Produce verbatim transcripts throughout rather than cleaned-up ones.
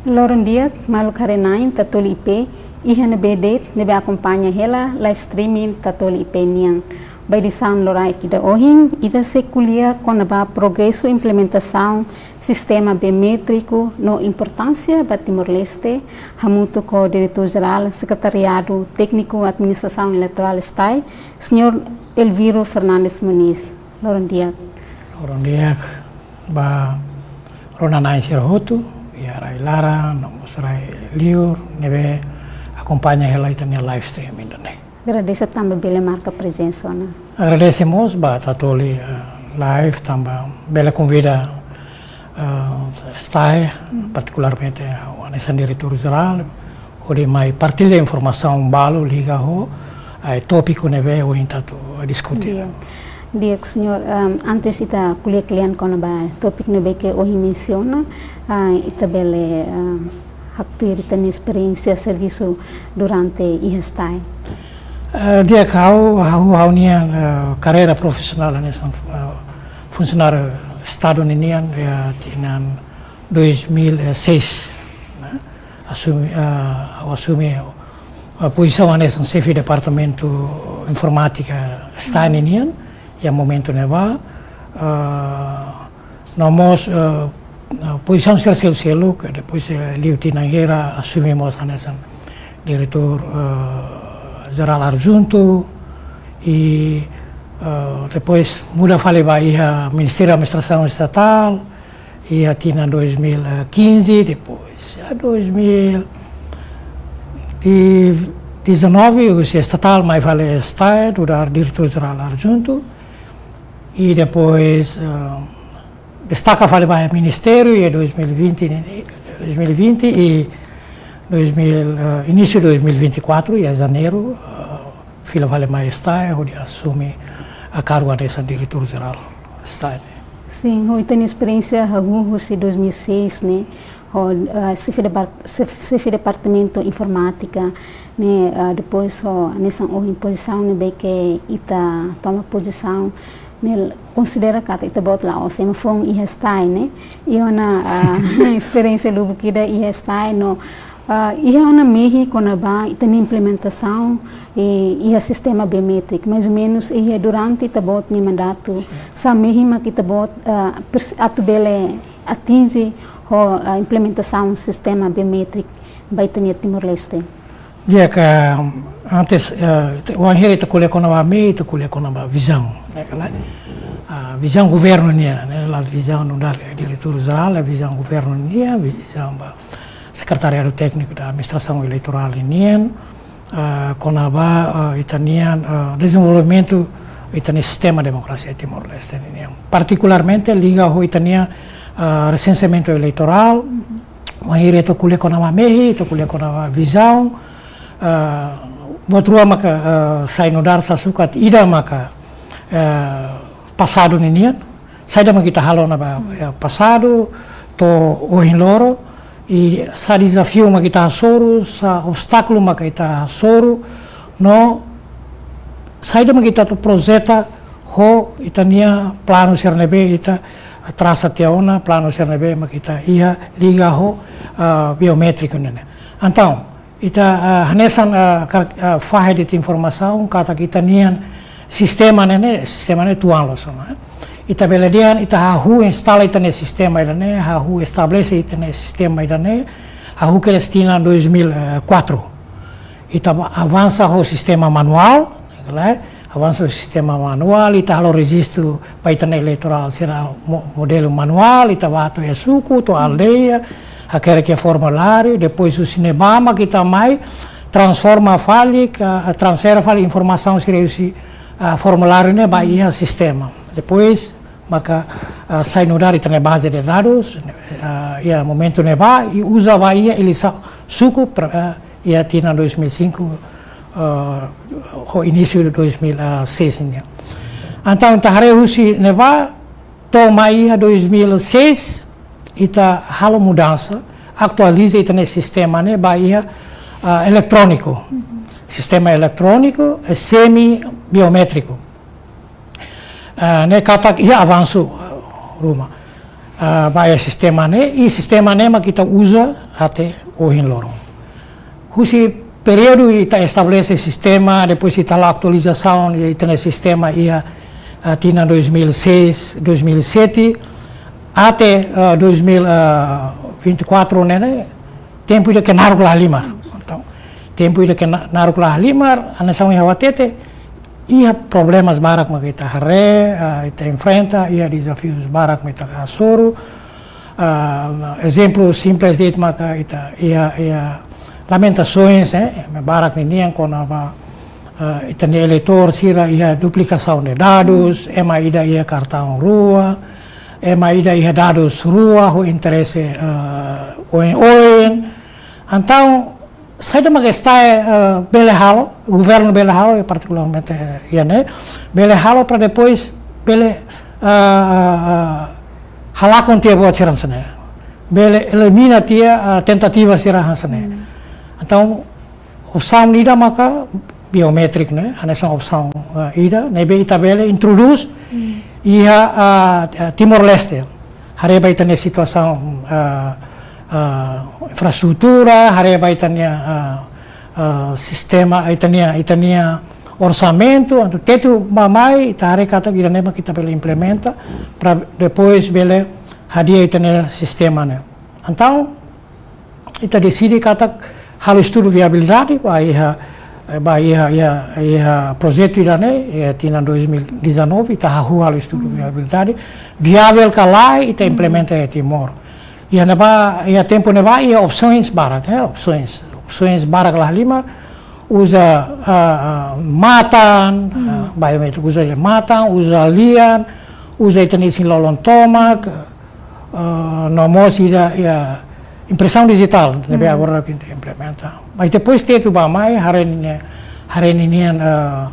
Loron di'ak, maluk haree-na'in Tatoli I P, iha ne'ebé de'it ne'ebé akompaña hela live streaming Tatoli I P nian. Ba edisaun loraik ida ohin, ita sei ko'alia kona-ba progresu implementasaun sistema biométriku no importánsia ba Timor-Leste, hamutuk ho Diretór Jerál Sekretariadu Tékniku Administrasaun Eleitorál STAE, Señór Elviro Fernandes Moniz. Loron di'ak. Loron di'ak ba rona-na'in sira hotu, iha rai-laran, no mós rai-liur, ne'ebé akompaña hela ita-nia live streaming ida-ne'e. Agradese tanba bele marka prezensa ona. Agradese mós ba Tatoli, eh, Live tanba bele konvida, eh, STAE, partikularmente ha'u hanesan Diretór Jerál, hodi mai partilla informasaun balu liga ho, eh, tópiku ne'ebé ohin ita atu diskuti. Di'ak. Di'ak, Señór, ehm, antes ita ko'alia kle'an kona-ba tópiku ne'ebé ke ohin mensiona, ah, ita bele, ah, haktuir ita-nia esperiénsia servisu durante iha STAE. Eh, di'ak, ha'u, ha'u, ha'u-nia, eh, karreira profisionál hanesan, eh, funsionáriu Estadu ninian, eh, tinan dois mil e seis, ne'e? Asume, eh, ha'u asume, eh, pozisaun hanesan xefe Departamentu Informátika STAE ninian, iha momentu ne'ebá, eh, no mós, eh, eh, pozisaun sira seluk-seluk, depois, eh, liu tinan hira asume mós hanesan Diretór, eh, Jerál Adjuntu, i, eh, depois muda fali ba iha Ministériu Administrasaun Estatál, iha tinan dois mil e quinze, depois, iha dois mil e dezanove, husi estatál mai fali STAE, nu'udar Diretór Jerál Adjuntu, i depois, eh, destaka fali ba ministériu iha dois mil e vinte, ne'e, dois mil e vinte i dois mil, eh, inísiu dois mil e vinte e quatro, iha janeiru, eh, fila fali mai STAE, hodi asume kargu hanesan Diretór Jerál STAE. Sin, ho ita-nia esperiénsia hahú husi dois mil e seis, ne'e, ho, eh, xefe depart-, xef-, xefe Departamentu Informátika, ne'e, eh, depois ho hanesan ohin pozisaun ne'ebé ke ita toma pozisaun, ne'e konsidera katak ita-boot la'ós ema foun iha STAE, ne'e. I ona, ah, esperiénsia lubuk ida iha STAE no, ah, iha ona mehi kona-ba ita-nia implementasaun, eh, iha sistema biométriku. Mais ou menus, iha durante ita-boot nia mandatu, sá mehi mak ita-boot, ah, pers-, atu bele atinje ho, ah, implementasaun sistema biométriku ba ita-nia Timor-Leste. Di'ak, antes, eh, te-, wainhira ita ko'alia kona-ba mehi, ita ko'alia kona-ba vizaun, ne'e ka lae? Ah, vizaun governu nian, ne'e, la'ós vizaun nu'udar Diretór Jerál, eh, vizaun governu nian, vizaun ba Sekretariadu Tékniku da Administrasaun Eleitorál nian, ah, kona-ba, ah, ita-nia, ah, dezenvolvimentu ita-nia sistema demokrasia Timor-Leste nian. Partikularmente liga ho ita-nia, ah, resenseamentu eleitorál, wainhira ita ko'alia kona-ba mehi, ita ko'alia kona-ba vizaun, ah, buat rua maka, ah, sai nu'udar sasukat, ida maka, ah, pasadu ninian, saida mak ita halo ona ba, ah, pasadu, to'o ohin loron, i sá dezafiu mak ita hasoru, sá obstákulu mak ita hasoru, no saida mak ita atu projeta ho ita-nia planu sira ne'ebé ita trasa tiha ona, planu sira ne'ebé mak ita iha liga ho, ah, biométriku ne'e. Entaun, ita, ah, hanesan, ah, ka-, ah, fahe de'it informasaun katak ita-nia sistema ne'e, ne'e, sistema ne'e tuan loos ona, eh. Ita bele dehan, ita hahú instala ita-nia sistema ida-ne'e, hahú estabelese ita-nia sistema ida-ne'e, hahú kedas tinan dois mil e quatro. Ita ba-, avansa ho sistema manuál, ne'e ka lae, avansa ho sistema manuál, ita halo rejistu ba ita-nia eleitorál sira mo-, modelu manuál, ita bá to'o iha suku, to'o aldeia, hakerek iha formuláriu, depois husi ne'ebá mak ita mai transforma fali, ka, transfere fali informasaun sira husi, ah, formuláriu ne'e ba iha sistema. Depois, maka, ah, sai nu'udar ita-nia baze de dadus, ah, iha momentu ne'ebá, i uza ba iha eleisaun suku, pra, ah, iha tinan dois mil e cinco, ah, ho inísiu dois mil e seis nian. Entaun, ita haree husi ne'ebá, to'o mai iha dois mil e seis, ita halo mudansa, atualiza ita-nia sistema ne'e ba iha, ah, eletróniku. Sistema eletróniku, eh, semi biométriku. Ah, ne'e katak iha avansu, ah, ruma. ah, ba iha sistema ne'e, i sistema ne'e mak ita uza até ohin loron. Husi períodu ita estabelese sistema, depois ita halo atualizasaun, i ita-nia sistema iha, ah, tinan dois mil e seis, dois mil e sete, até, ah, dois mil e vinte e quatro ne'e, ne'e, tempu ida ke naruk la halimar. Entaun, tempu ida ke na-, naruk la halimar, hanesan ohin ha'u hatete, iha problemas barak mak ita haree, ah, ita enfrenta, iha dezafius barak mak ita hasoru. Ah, ezemplu simples de'it maka ita iha, iha lamentasoens, eh, barak ninian kona-ba, ah, ita-nia eleitór sira iha duplikasaun de dadus, ema ida iha kartaun rua, ema ida iha dadus rua, ho interese, ah, oioin. Entaun, saida mak STAE, eh, bele halo, governu bele halo, i partikularmente, eh, iha ne'e, bele halo para depois bele, eh, eh, eh, halakon tiha buat sira hanesan ne'e. Bele elimina tiha, eh, tentativa sira hanesan ne'e. Entaun, opsaun ida maka biométriku ne'e, hanesan opsaun, eh, ida, ne'ebé ita bele introdús iha, eh, Timor-Leste. Haree ba ita-nia situasaun, ah, ah, infraestrutura, haree ba ita-nia, ah, ah, sistema, ita-nia, ita-nia orsamentu, entaun tetu bá-mai, ita haree katak ida-ne'e mak ita bele implementa, para depois bele hadi'a ita-nia sistema ne'e. Entaun, ita deside katak halo estudu viabilidade ba iha, ba iha, iha, iha projetu ida-ne'e, iha tinan dois mil e dezanove, ita hahú halo estudu viabilidade, viavel ka lae, ita implementa iha Timor. Iha ne'ebá, iha tempu ne'ebá, iha opsoens barak, eh, opsoens, opsoens barak la halimar, uza, ah, ah, matan, ah, biométriku, uza matan, uza lian, uza ita-nia isin-lolon tomak, ah, no mós ida, iha impresaun dijitál, ne'ebé agora ita implementa. Mas depois tetu bá-mai, haree ninia, haree ninian, ah,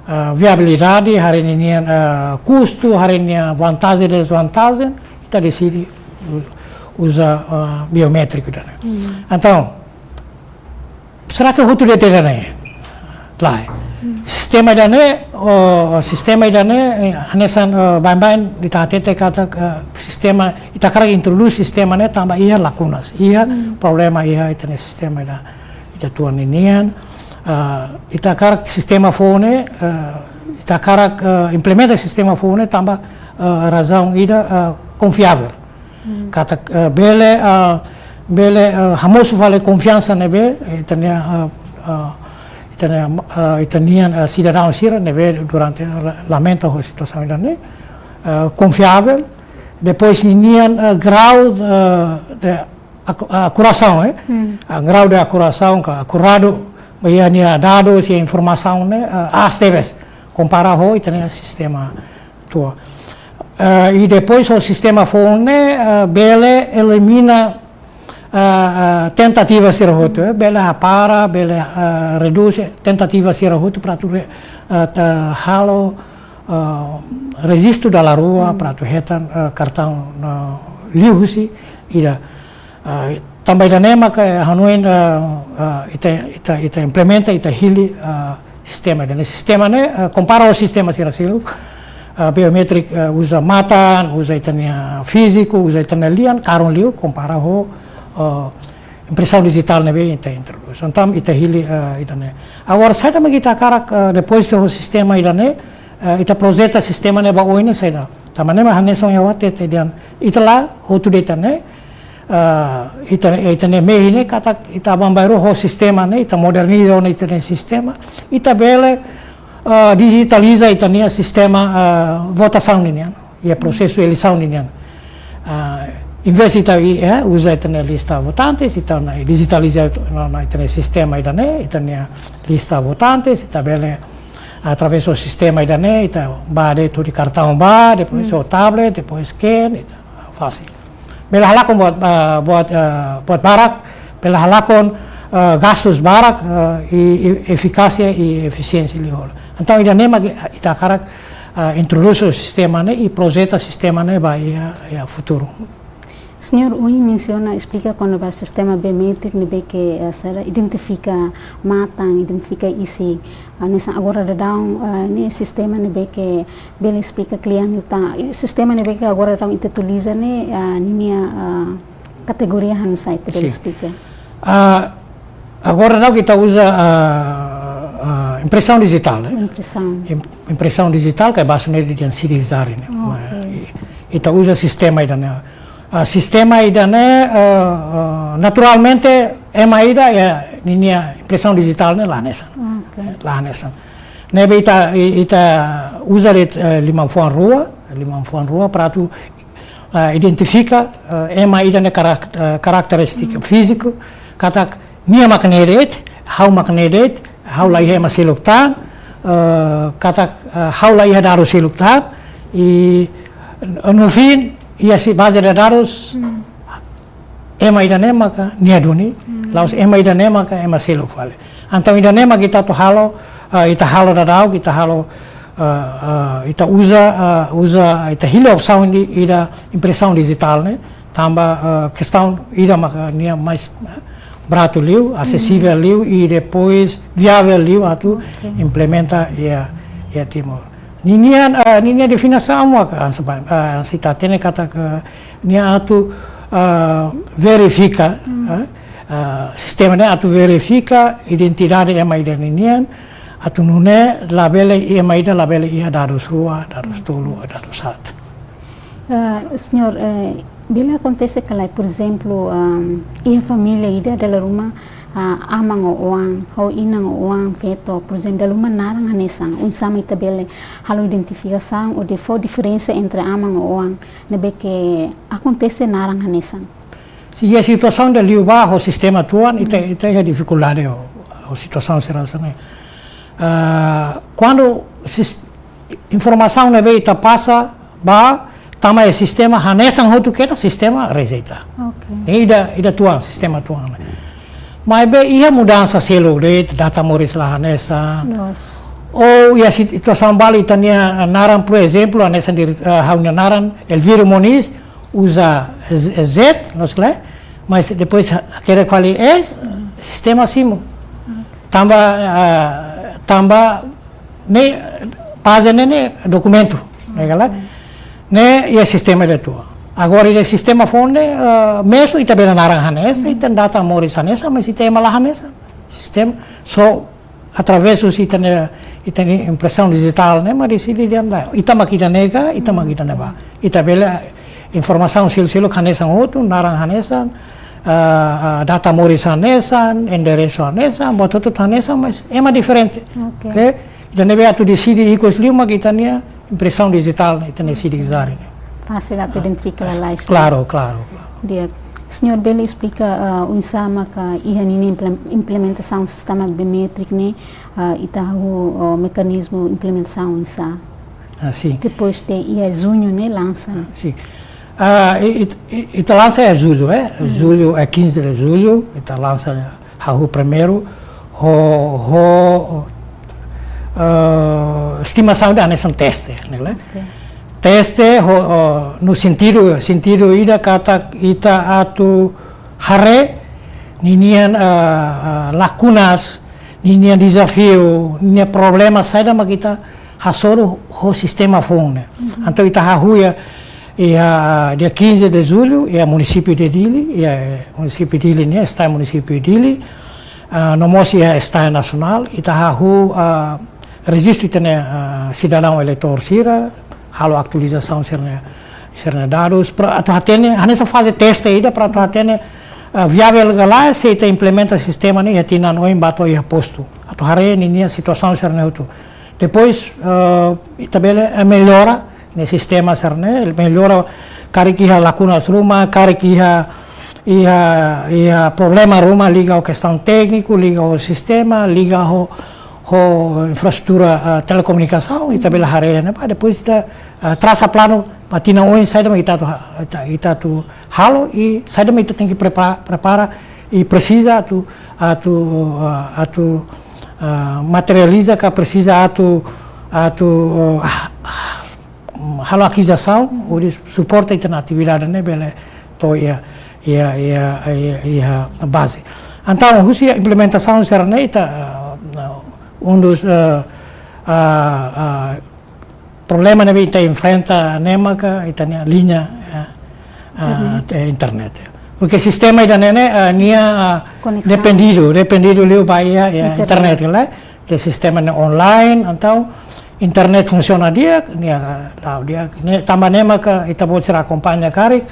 ah, viabilidade, haree ninian, ah, kustu, haree ninia vantajen, dezvantajen, ita deside u-, uza, ah, biométriku ida-ne'e. Entaun, será ke hotu de'it ida-ne'e? Lae. Sistema ida-ne'e, oh, sistema ida-ne'e, eh, hanesan, eh, baibain ita hatete katak, eh, sistema, ita hakarak introdús sistema ne'e tanba iha lakunas, iha problema iha ita-nia sistema ida, ida tuan ninian. Ah, ita hakarak sistema foun ne'e, eh, ita hakarak, eh, implementa sistema foun ne'e tanba, eh, razaun ida, eh, konfiavel. Katak, eh, bele, eh, bele, eh, hamosu fali konfiansa ne'ebé, eh, ita-nia, eh, eh, ita-nia, eh, ita-nian, eh, sidadaun sira ne'ebé durante la-, lamenta ho situasaun ida-ne'e, eh, konfiavel. Depois ninian, eh, grau, eh, de aku-, akurasaun, eh. Ah, grau de akurasaun ka akuradu, ba iha nia dadus, iha informasaun ne'e, eh, aas tebes kompara ho ita-nia sistema tua. Eh, i depois ho sistema foun ne'e, eh, bele elimina, eh, eh, tentativa sira hotu, eh, bele hapara, bele, eh, redús tentativa sira hotu para atu re-, eh, atu halo, eh, rejistu dala rua para atu hetan, eh, kartaun, eh, liuhusi ida. Ah, tanba ida-ne'e maka, eh, hanoin, eh, eh, ita, ita, ita implementa, ita hili, eh, sistema ida-ne'e. Sistema ne'e, eh, kompara ho sistema sira seluk, eh, biométriku, eh, uza matan, uza ita-nia fíziku, uza ita-nia lian, karun liu, kompara ho, eh, impresaun dijitál ne'ebé ita introdús. Entaun, ita hili, eh, ida-ne'e. Agora, saida mak ita hakarak, eh, depois de ho sistema ida-ne'e, eh, ita projeta sistema ne'e ba oin ne'e saida. Tanba ne'e mak hanesan ohin ha'u hatete dehan, ita la hotu de'it ida-ne'e, ah, ita, ita-nia mehi ne'e katak ita bá-mai rua ho sistema ne'e, ita moderniza ona ita-nia sistema, ita bele, ah, dijitaliza ita-nia sistema, ah, votasaun ninian, iha prosesu eleisaun ninian. Ah, envezde ita, eh, uza ita-nia lista votantes, ita ona dijitaliza ona, ona ita-nia sistema ida-ne'e, ita-nia lista votantes, ita bele através do sistema ida-ne'e, ita bá de'it hodi kartaun bá, depois ho tablet, depois scan, ita fasil. Bele halakon buat, ah, buat, ah, buat barak, bele halakon, ah, gastus barak, ah, i, i efikásia i efisiénsia liu hola. Entaun, ida-ne'e mak ita hakarak, ah, introdús sistema ne'e i projeta sistema ne'e ba iha, iha futuru. Señór ohin mensiona, esplika kona-ba sistema biométriku ne'ebé ke, eh, sira identifika matan, identifika isin. Ah, hanesan agora daudaun, eh, ne'e sistema ne'ebé ke bele esplika kle'an liután. I sistema ne'ebé ke agora daudaun ita utiliza ne'e, ah, ninia, ah, kategoria oinsá ita bele Sin. esplika? Ah, agora daudaun ita uza, ah, ah, impresaun dijitál, eh. Impresaun. Im-, impresaun dijitál, ke bazeia ne'e dehan CDXR ne'e. Ok. Mas, i-, ita uza sistema ida-ne'e. Ah, sistema ida-ne'e, ah, ah, naturalmente, ema ida, eh, ninia impresaun dijitál ne'e la hanesan. Ok. La hanesan. Ne'ebé ita, i-, ita uza de'it, eh, liman-fuan rua, liman-fuan rua para atu, eh, identifika, eh, ema ida-ne'e karak-, eh, karakterístika fíziku, katak nia mak ne'e de'it, ha'u mak ne'e de'it, ha'u la iha ema seluk tan, eh, katak, eh, ha'u la iha dadus seluk tan, i no fim, iha si baze de dadus, ema ida-ne'e maka nia duni, la'ós ema ida-ne'e maka ema seluk fali. Entaun ida-ne'e maka ita atu halo, eh, ita halo daudaun, ita halo, eh, eh, ita uza, eh, uza, ita hili opsaun ida, ida impresaun dijitál ne'e, tanba, eh, kestaun ida maka nia mais, eh, baratu liu, asesivel liu, i depois viavel liu atu Ok. implementa iha, iha Timor. Ninian, eh, ninia definisaun maka, ah, seba-, ah, se ita hatene katak nia atu, ah, verifika, eh, ah, sistema ne'e atu verifika identidade ema ida ninian, atu nune'e labele, ema ida labele iha dadus rua, dadus tolu, dadus haat. Ah, señór, eh, bele akontese ka lae, por ezemplu, ah, iha família ida dala ruma, ah, aman ho oan, ho inan ho oan, feto, por ezemplu, dala ruma naran hanesan, oinsá mak ita bele halo identifikasaun hodi fó diferensa entre aman ho oan, ne'ebé ke akontese naran hanesan. Sin, iha situasaun ida liubá ho sistema atuál, ita, ita iha difikuldade ho, ho situasaun sira hanesan ne'e. Ah, kuandu sis-, informasaun ne'ebé ita pasa ba, tama iha sistema hanesan hotu kedas, sistema rejeita. Ok. Ne'e ida, ida atuál, sistema atuál ne'e. Maibé iha mudansa seluk de'it, data moris la hanesan. Loos. Ou iha sit-, situasaun balu ita-nia naran, por ezemplu, hanesan de'it, eh, ha'u-nia naran, Elviro Moniz, uza Z, Z, no sé, mas depois ha-, hakerek fali S, sistema simu. Ok. Tanba, ah, tanba ne'e baze ne'e, ne'e dokumentu, ne'e ka lae? Ne'e iha sistema ida atuál. Agora iha sistema foun ne'e, eh, mesak ita-nia naran hanesan, ita-nia data moris hanesan, mas ita ema la hanesan. Sistema, só através husi ita-nia, ita-nia impresaun dijitál ne'e, mak deside dehan lae, ita mak ida-ne'e ka, ita mak ida-ne'ebá. Ita bele informasaun seluk-seluk hanesan hotu, naran hanesan, ah, ah, data moris hanesan, enderesu hanesan, buat hotu hanesan, mas ema diferente. Ok. Ok? Ida-ne'ebé atu deside ikus liu mak ita-nia impresaun dijitál, ita-nia CDXR ne'e. Fasil atu identifika lalais. Klaru, klaru, klaru. Di'ak. Señór bele esplika, ah, oinsá maka iha ninia implem-, implementasaun sistema biométriku ne'e, ah, ita hahú, oh, mekanizmu implementasaun oinsá? Ah, sin. Depois de iha Juñu ne'e lansa. Sin. Ah, i-, it-, i-, ita lansa iha Jullu, eh? Jullu, eh, quinze de Julho, ita lansa hahú primeiru, ho, ho, eh, estimasaun ida hanesan teste, ne'e lae? Ok. Teste, ho, ho, no sentidu, sentidu ida katak ita atu haree ninian, eh, eh, lakunas, ninian dezafiu, ninian problema saida mak ita hasoru ho sistema foun ne'e. Entaun ita hahú iha, iha dia quinze de Julho, iha munisípiu de Dili, iha munisípiu Dili ne'e, estadu munisípiu Dili, ah, no mós iha estadu nasionál, ita hahú, ah, rejistu ita-nia, ah, sidadaun eleitór sira, halo atualizasaun sira-nia, sira-nia dadus, para atu hatene, hanesan faze teste ida para atu hatene, ah, viavel ka lae, se ita implementa sistema ne'e iha tinan oin ba to'o iha postu. Atu haree ninia situasaun sira-ne'e hotu. Depois, eh, ita bele, eh, mellora ne'e sistema sira-ne'e, mellora karik iha lakunas ruma, karik iha, iha, iha problema ruma liga ho kestaun tékniku, liga ho sistema, liga ho, ho infraestrutura, eh, telekomunikasaun, ita bele haree ne'ebá, depois ita, eh, trasa planu ba tinan oin saida mak ita atu ha-, ita, ita atu halo i saida mak ita tenke prepa-, prepara i presiza atu, atu, ah, atu, ah, materializa ka presiza atu, atu, ah, halo akizisaun, hodi suporta ita-nia atividade ne'e bele iha, iha, iha, iha, iha baze. Entaun, husi implementasaun sira-ne'e ita, ah, ah, um dos, ah, ah, ah, problema ne'ebé ita enfrenta ne'e maka ita-nia liña, ah, ah, internet. Te-, internet. Porque sistema ida-ne'e ne'e, ah, nia, ah, koneksaun. Dependidu, dependidu liu ba iha, iha internet. Internet, kan, eh? Te sistema ne'e online, entaun internet funsiona di'ak, nia, ah, la'o di'ak. Ne'e, tanba ne'e maka ita-boot sira akompaña karik,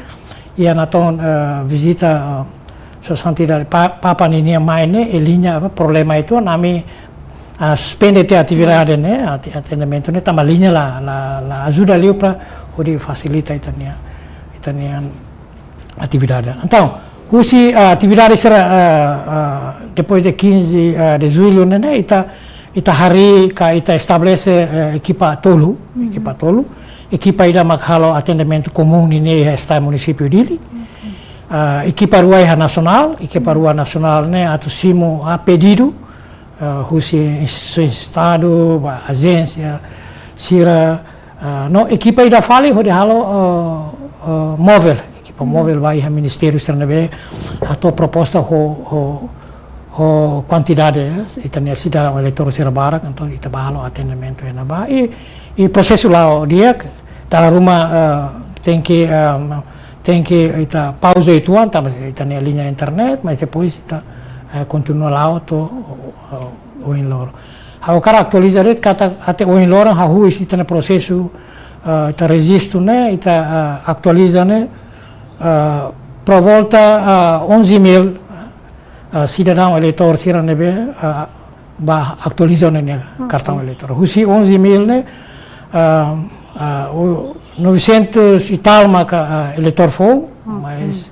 iha Naton, eh, vizita, eh, sosiedade Pa-, Papa ninia mai ne'e, e liña, apa, problema uitoan, ami, ah, suspende tiha atividade ne'e, ati-, atendimentu ne'e, tanba liña la, la, la ajuda liu para hodi fasilita ita-nia, ita-nia atividade. Entaun, husi, ah, atividade sira, ah, ah, depois de quinze, ah, de julho ne'e, ne'e, ita, ita harii ka ita estabelese, eh, ekipa tolu, ekipa tolu. Ekipa ida mak halo atendimentu komún nian iha STAE munisípiu Dili. Ah, ekipa rua iha nasionál, ekipa rua nasionál ne'e atu simu, ah, pedidu, ah, husi instituisaun Estadu, ba ajénsia sira, ah, no ekipa ida fali hodi halo, ah, ah, móvel. Ekipa móvel ba iha ministériu sira ne'ebé hato'o proposta ho, ho, ho kuantidade, eh, ita-nia sidadaun eleitór sira barak, entaun ita bá halo atendimentu iha ne'ebá. I, i prosesu la'o di'ak, dala ruma, eh, tenke, eh, tenke ita pauza uitoan, tanba ita-nia liña internet, mas depois ita, eh, kontinua la'o to'o, eh, ohin loron. Ha'u hakarak atualiza de'it katak até ohin loron hahú husi ita-nia prosesu, eh, ita rejistu ne'e, ita, eh, atualiza ne'e, eh, por volta, eh, onze mil, ah, sidadaun eleitór sira ne'ebé, ah, bá atualiza ninia kartaun eleitór. Husi onze mil ne'e, ah, ah, o novecentos e tal maka, ah, eleitór foun, mas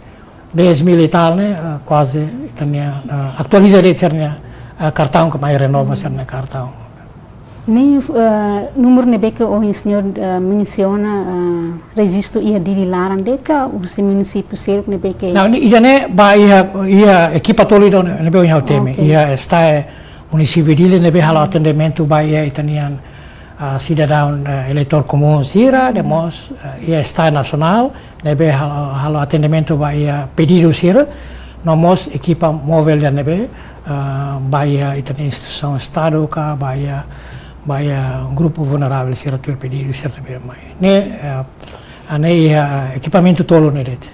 dez mil e tal ne'e, ah, kuaze ita-nia, ah, atualiza de'it sira-nia, ah, kartaun ka mai renova sira-nia kartaun. Ne'e, eh, númeru ne'ebé ke ohin señór, eh, mensiona, eh, rejistu iha Dili laran de'it ka husi munisípiu seluk ne'ebé ke? Não, ni-, ida-ne'e ba iha, iha ekipa tolu ida ne'ebé ohin ha'u temi. Ok. Iha STAE munisípiu Dili ne'ebé halo atendimentu ba iha ita-nian, ah, sidadaun, eh, eleitór komún sira, depois, eh, iha STAE nasionál, ne'ebé halo, halo atendimentu ba iha pedidu sira, no mós ekipa móvel ida ne'ebé, ah, ba iha ita-nia instituisaun Estadu ka, ba iha, ba iha grupu vulneravel sira tuir pedidu sira ne'ebé mai. Ne'e, ah, ah, ne'e iha ekipamentu tolu ne'e de'it.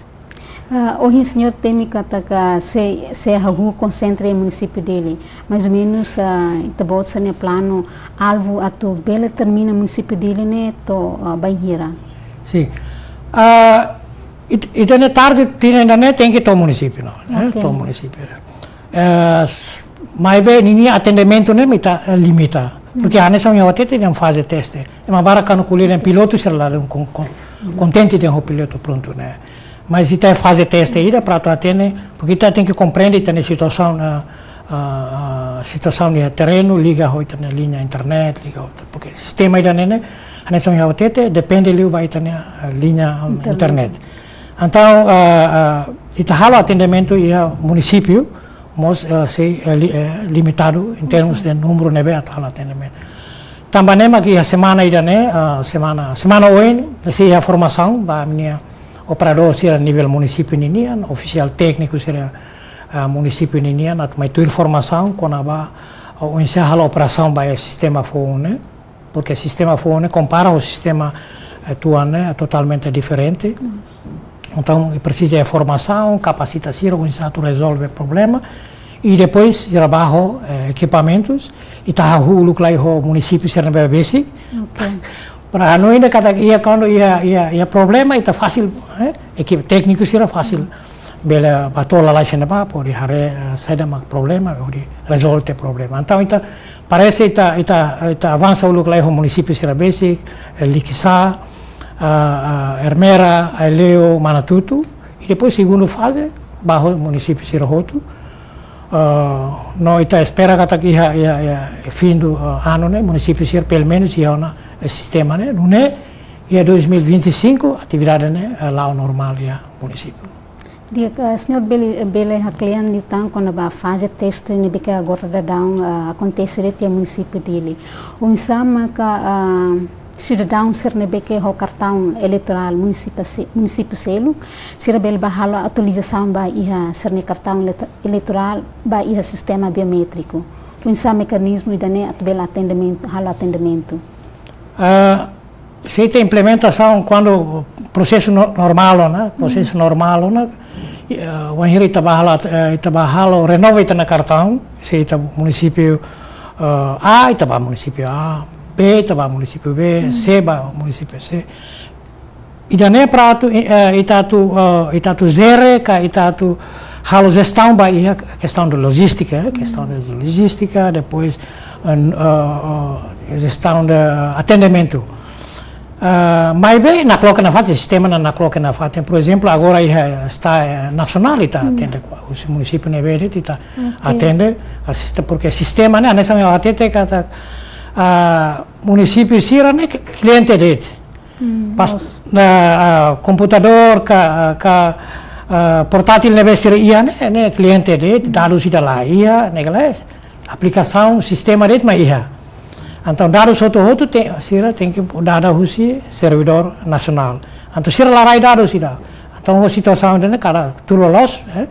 Ah, ohin señór temi katak se, se hahú konsentra iha munisípiu Dili. Mais ou menus, ah, ita-boot sira-nia planu alvu atu bele termina munisípiu Dili ne'e to'o, ah, bainhira? Sin. Ah, it-, ita-nia target tinan ida-ne'e tenke to'o munisípiu, no, eh, ok, to'o munisípiu. Eh, s-, maibé ninia atendimentu ne'e mak ita, eh, limita. Porke hanesan ohin ha'u hatete iha faze teste. Ema barak kuandu ko'alia dehan pilotu sira ladún kon-, kon-, kontente dehan ho pilotu prontu ne'e. Mas ita faze teste ida para atu atende, porke ita tenke komprende ita-nia situasaun, ah, ah, ah, situasaun iha terrenu, liga ho ita-nia liña internet, liga ho, porke sistema ida-ne'e ne'e, hanesan ohin ha'u hatete, depende liu ba ita-nia, ah, liña, ah, internet. Internet. Entaun, ah, ah, ita halo atendimentu iha munisípiu, mós, ah, sei, eh, li-, eh, limitadu em termos de númeru ne'ebé atu halo atendimentu. Tanba ne'e mak iha semana ida-ne'e, ah, semana, semana oin, sei iha formasaun ba ami-nia operadór sira nivel munisípiu ninian, ofisiál tékniku sira, ah, munisípiu ninian, atu mai tuir formasaun kona-ba, ah, oinsá halo operasaun ba iha sistema foun ne'e. Porke sistema foun ne'e kompara ho sistema, eh, atuál ne'e, é totalmente diferente. Entaun, presiza formasaun, kapasita sira, oinsá atu rezolve problema. I depois, sira bá ho, eh, ekipamentus, ita hahú uluk lai ho munisípiu sira ne'ebé besik. Ok. Para hanoin de'it katak iha, kuandu iha, iha, iha problema, ita fasil, eh, ekipa tékniku sira fasil bele bá to'o lalais iha ne'ebá, hodi haree, eh, saida mak problema, hodi rezolve problema. Entaun, ita, parese ita, ita, ita avansa uluk lai ho munisípiu sira besik, eh, Likisá, ah, ah, Ermera, Aileu, Manatuto, i depois segundu faze, bá ho munisípiu sira hotu. Ah, no ita espera katak iha, iha, iha fim do, ah, ano ne'e, munisípiu sira pelumenus iha ona, eh, sistema ne'e, nune'e, iha dois mil e vinte e cinco, atividade ne'e, eh, la'o normál iha munisípiu. Di'ak, eh, señór bele, bele haklean liután kona-ba faze teste ne'ebé ke agora daudaun, eh, akontese de'it iha munisípiu Dili. Oinsá maka, eh, Sidadaun sira ne'ebé ke ho kartaun eleitorál munisípiu se-, munisípiu seluk, sira bele bá halo atualizasaun ba iha sira-nia kartaun eleit-, eleitorál ba iha sistema biométriku. Oinsá mekanizmu ida-ne'e atu bele atendimentu, halo atendimentu? Ah, se ita implementasaun kuandu prosesu no-, normál, ne'e? Prosesu normál, ne'e? I, ah, wainhira ita bá halo, eh, ita bá halo renova ita-nia kartaun, se ita munisípiu, eh, A, ita bá munisípiu A, B, ita bá munisípiu B, C, bá munisípiu C. Ida-ne'e para atu, eh, ita atu, eh, ita atu jere ka ita atu halo jestaun ba iha kestaun de lojístika, eh, kestaun de lojístika, depois, eh, eh, eh, jestaun de atendimentu. Ah, maibé nakloke nafatin, sistema ne'e nakloke nafatin. Por ezemplu, agora iha, eh, esta, eh, nasionál ita atende, husi munisípiu ne'ebé de'it ita atende, asiste, porke sistema ne'e, hanesan ohin ha'u hatete katak, ah, munisípiu sira-ne'e k-, kliente de'it. Pas, ah, komputadór ka, ka, ah, portátil ne'ebé sira iha ne'e, ne'e kliente de'it, dadus ida la iha, ne'e kala aplikasaun sistema de'it mak iha. Entaun dadus hotu-hotu te-, sira tenke dada husi servidór nasionál. Entaun sira la rai dadus ida. Entaun ho situasaun ida-ne'e kada tuir loloos, eh,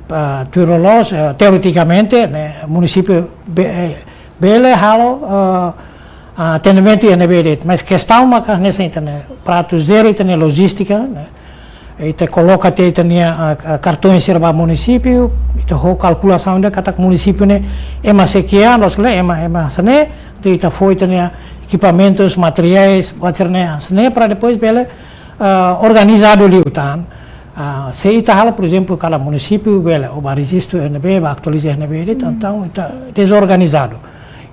pa-, tuir loloos, eh, teoretikamente, ne'e, munisípiu be-, eh, bele halo, eh, atendimentu iha ne'ebé de'it. Mas kestaun maka hanesan ita-nia, para atu jere ita-nia lojístika, ne'e, ita koloka tiha ita-nia, ah, ah, kartaun sira ba munisípiu, ita ho kalkulasaun ida katak munisípiu ne'e ema sei ki'ik, loos ka lae, ema, ema hanesan ne'e, entaun ita fó ita-nia ekipamentus, materiais, buat sira-ne'e hanesan ne'e, para depois bele, ah, organizadu liután. Ah, se ita halo, por ezemplu, kada munisípiu bele, o bá rejistu iha ne'ebé, bá atualiza iha ne'ebé de'it, entaun ita dezorganizadu.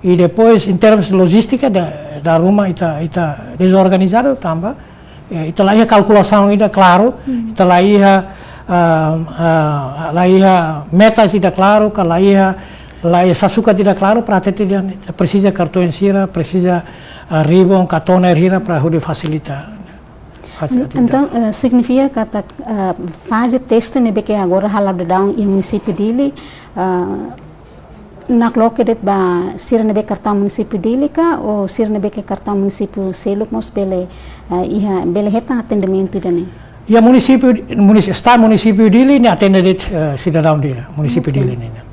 I depois, em termos de lojístika, dala, dala ruma ita, ita dezorganizadu tanba, eh, ita la iha kalkulasaun ida klaru, ita la iha, ah, ah, la iha metas ida klaru, ka la iha, la iha sasukat ida klaru, para hatete dehan ita presiza kartaun sira, presiza, ah, ribon, ka toner hira para hodi fasilita. Fasilita. Entaun, eh, signifika katak, eh, faze teste ne'ebé ke agora hala'o daudaun iha munisípiu Dili, eh, nakloke de'it ba sira ne'ebé kartaun munisípiu Dili ka, ou sira ne'ebé ke kartaun munisípiu seluk mós bele, eh, iha, bele hetan atendimentu ida-ne'e? Iha munisípiu, munis-, esta munisípiu Dili ne'e atende de'it, eh, sidadaun Dili, munisípiu Dili ne'e.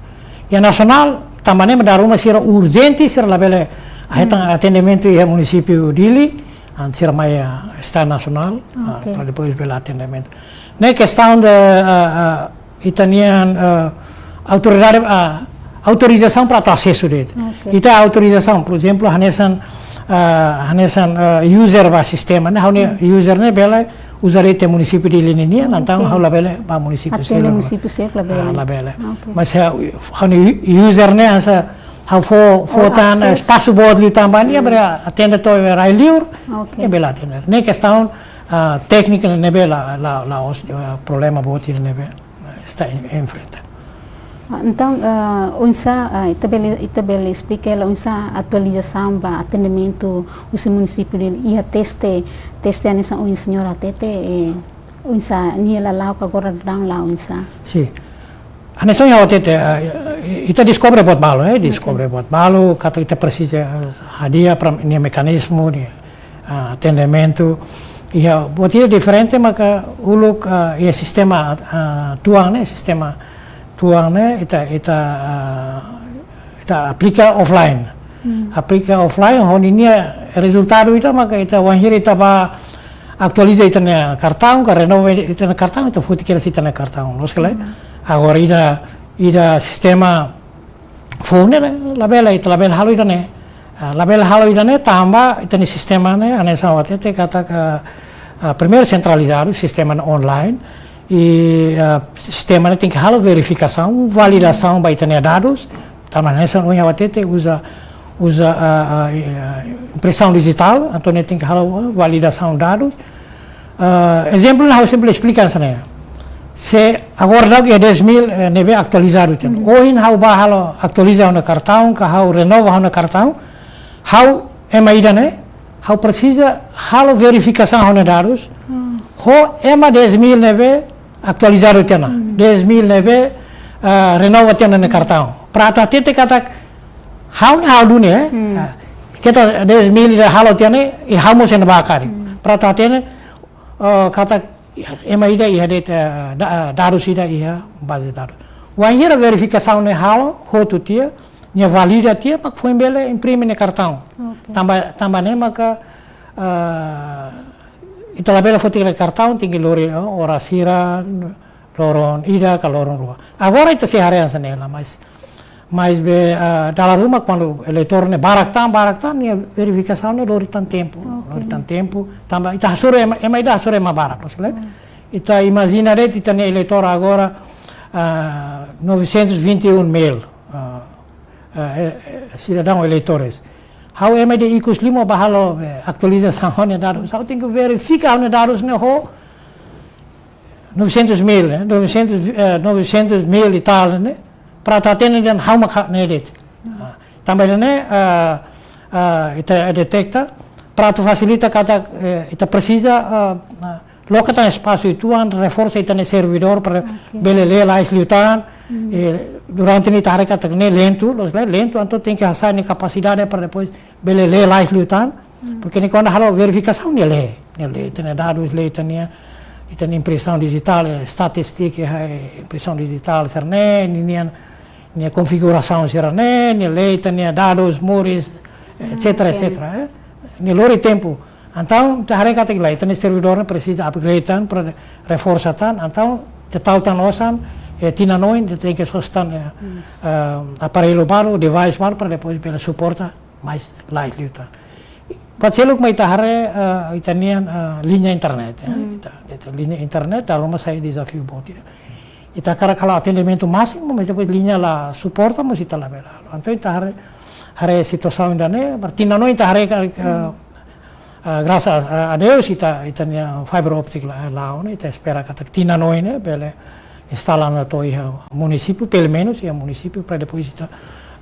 Iha nasionál, tanba ne'e mak dala ruma sira urjente, sira labele hetan atendimentu iha munisípiu Dili, entaun sira mai, ah, esta nasionál, ah, para depois bele atendimentu. Ne'e kestaun de, ah, ah, ita-nian, eh, autoridade, ah, autorizasaun para atu asesu de'it. Ita autorizasaun, por ezemplu, hanesan, ah, hanesan, eh, user ba sistema ne'e, ha'u-nia user ne'e bele uza de'it iha munisípiu Dili ninian, entaun ha'u labele ba munisípiu seluk. Munisípiu seluk labele. Ah, labele. Mas, eh, ha'u-nia u-, user ne'e hanesan ha'u fó, fó tan, eh, espasu boot liután ba nia, bele atende to'o rai-liur, ne'e bele atende. Ne'e kestaun, ah, téknika ne'ebé la, la, la'ós, eh, problema boot ida ne'ebé ita en-, enfrenta. Ah, entaun, ah, oinsá, ah, ita bele, ita bele esplika hela oinsá atualizasaun ba atendimentu husi munisípiu Dili iha teste, teste hanesan ohin señór hatete, eh, oinsá nia lala'ok agora daudaun la'o oinsá? Sin. Hanesan ohin ha'u hatete, eh, ita deskobre buat balu, eh, deskobre buat balu, katak ita presiza, eh, hadi'a para nia mekanizmu, nia, ah, atendimentu. Iha buat ida diferente maka uluk, ah, iha sistema, ah, tuan ne'e, sistema tuan ne'e, ita, ita, ah, ita aplika offline. Aplika offline, ho ninia rezultadu ida maka ita wainhira ita bá atualiza ita-nia kartaun, ka renova ita-nia kartaun, ita foti kedas ita-nia kartaun. Loos ka lae? Agora ida, ida sistema foun ne'e, labele, ita labele halo ida-ne'e. Ah, labele halo ida-ne'e tanba ita-nia sistema ne'e, hanesan ha'u hatete katak, ah, primeiru sentralizadu, sistema ne'e online, i, ah, sistema ne'e tenke halo verifikasaun, validasaun ba ita-nia dadus, tanba hanesan ohin ha'u hatete uza, uza, ah, ah, eh, impresaun dijitál, entaun ne'e tenke halo, ah, validasaun dadus. Ah, ezemplu ne'e ha'u sempre esplika hanesan ne'e. Se agora daudaun iha dez mil, eh, ne'ebé atualizadu tiha ona. Ohin ha'u bá halo atualiza ha'u-nia kartaun, ka ha'u renova ha'u-nia kartaun, ha'u ema ida ne'e, ha'u presiza halo verifikasaun ha'u-nia dadus. Ho ema dez mil ne'ebé atualizadu tiha ona. Dez mil ne'ebé, ah, renova tiha ona nia kartaun. Para atu hatete katak ha'u ne'e ha'u duni, eh? Ah, keta dez mil ida halo tiha ne'e, i ha'u mós sei bá karik. Hmm. Para atu hatene, eh, katak ema ida iha de'it, eh, da-, eh, dadus ida iha baze dadus. Wainhira verifikasaun ne'e halo, hotu tiha, nia valida tiha, mak foin bele imprime nia kartaun. Oke. Tanba, tanba ne'e maka, eh, ita labele foti kartaun, tenke lori, eh, oras hira, loron ida ka loron rua. Agora ita sei haree hanesan ne'e la, mas, mas be, ah, dala ruma kuandu eleitór ne'e barak tan, barak tan, nia verifikasaun ne'e lori tan tempu, oke, lori tan tempu. Tanba ita hasoru ema, ema ida hasoru ema barak, loos ka lae? Hmm. Ita imajina de'it, ita-nia eleitór agora, ah, novecentos e vinte e um mil, ah, ah, eh, eh, sidadaun eleitores. Ha'u ema ida ikus liu mak bá halo, eh, atualizasaun ha'u-nia dadus. Ha'u tenke verifika ha'u-nia dadus ne'e ho novecentos mil, eh, novecentos, eh, novecentos mil e tal, ne'e? Para atu hatene dehan ha'u mak ha'u ne'e de'it. Ah, tanba ne'e, ah, ah, ita detekta, para atu fasilita katak, eh, ita presiza, ah, ah, loke tan espasu uitoan, reforsa ita-nia servidór para, oke, bele lee lalais liután. Hmm. Eh, durante ne'e ita haree katak ne'e lentu, loos ka lae, lentu, entaun tenke hasa'e nia kapasidade para depois bele lee lalais liután. Hmm. Porke ne'e kuandu halo verifikasaun nia lee, nia lee ita-nia dadus, lee ita-nia, ita-nia impresaun dijitál, eh, estatístika, eh, impresaun dijitál sira-ne'e, nia, nia, nia konfigurasaun sira-ne'e, nia lee ita-nia dadus, moris, eh, hmm, etcétera, oke, etcétera, eh. Nia lori tempu. Entaun, ita haree katak la, ita-nia servidór ne'e presiza upgrade tan, para reforsa tan, entaun, ita tau tan osan, eh, tinan oin, ita tenke sosa tan, eh, yes, eh, aparellu balu, device balu, para depois bele suporta mais lalais liután. Buat seluk mak ita haree, eh, ita-nia, eh, liña internet, ya. Hmm. Ita, ita liña internet, dala ruma sai dezafiu boot ida. Ita hakarak halo atendimentu másimu, mas depois liña la suporta, mas ita labele halo. Entaun ita haree, haree situasaun ida-ne'e, berarti tinan oin ita haree ka, eh, hmm, ah, grasas a, a Deus, ita, ita-nia fiber optic la, la'o, ne'e, ita espera katak tinan oin ne'e bele instala ona to'o iha munisípiu, pelumenus iha munisípiu, para depois ita,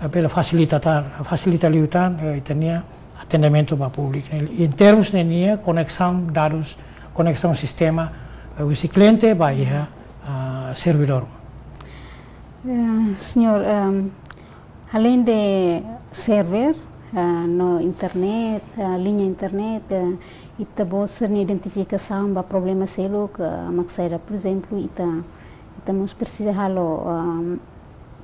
eh, bele fasilita tan, fasilita liután, eh, ita-nia atendimentu ba públiku, ne'e. Em termos de nia koneksaun dadus, koneksaun sistema, eh, husi kliente ba iha, ah, servidór. Eh, señór, ehm, além de server, ah, no internet, ah, liña internet, ah, ita-boot sira-nia identifikasaun ba problema seluk, ah, mak saida, por ezemplu, ita, ita mós presiza halo, ah,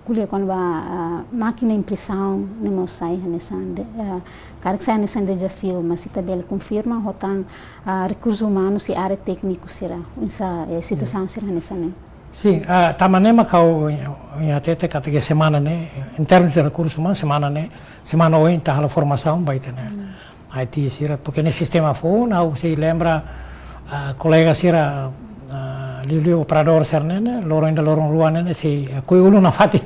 ko'alia kona-ba, ah, mákina impresaun ne'e mós sai hanesan de-, ah, karik sai hanesan dezafiu, mas ita bele konfirma ho tan, ah, rekursu umanu husi área tékniku sira, oinsá, eh, situasaun, hmm, sira hanesan ne'e. Sin, ah, tanba ne'e mak ha'u, eh, hatete katak semana ne'e, em termos de rekursu umanu, semana ne'e, semana oin ita halo formasaun ba ita-nia, hmm, I T sira, porke ne'e sistema foun, ha'u sei lembra, ah, kolega sira, ah, liuliu operadór sira-ne'e, ne'e, loron ida loron rua ne'e, ne'e, sei, ah, koi ulun nafatin.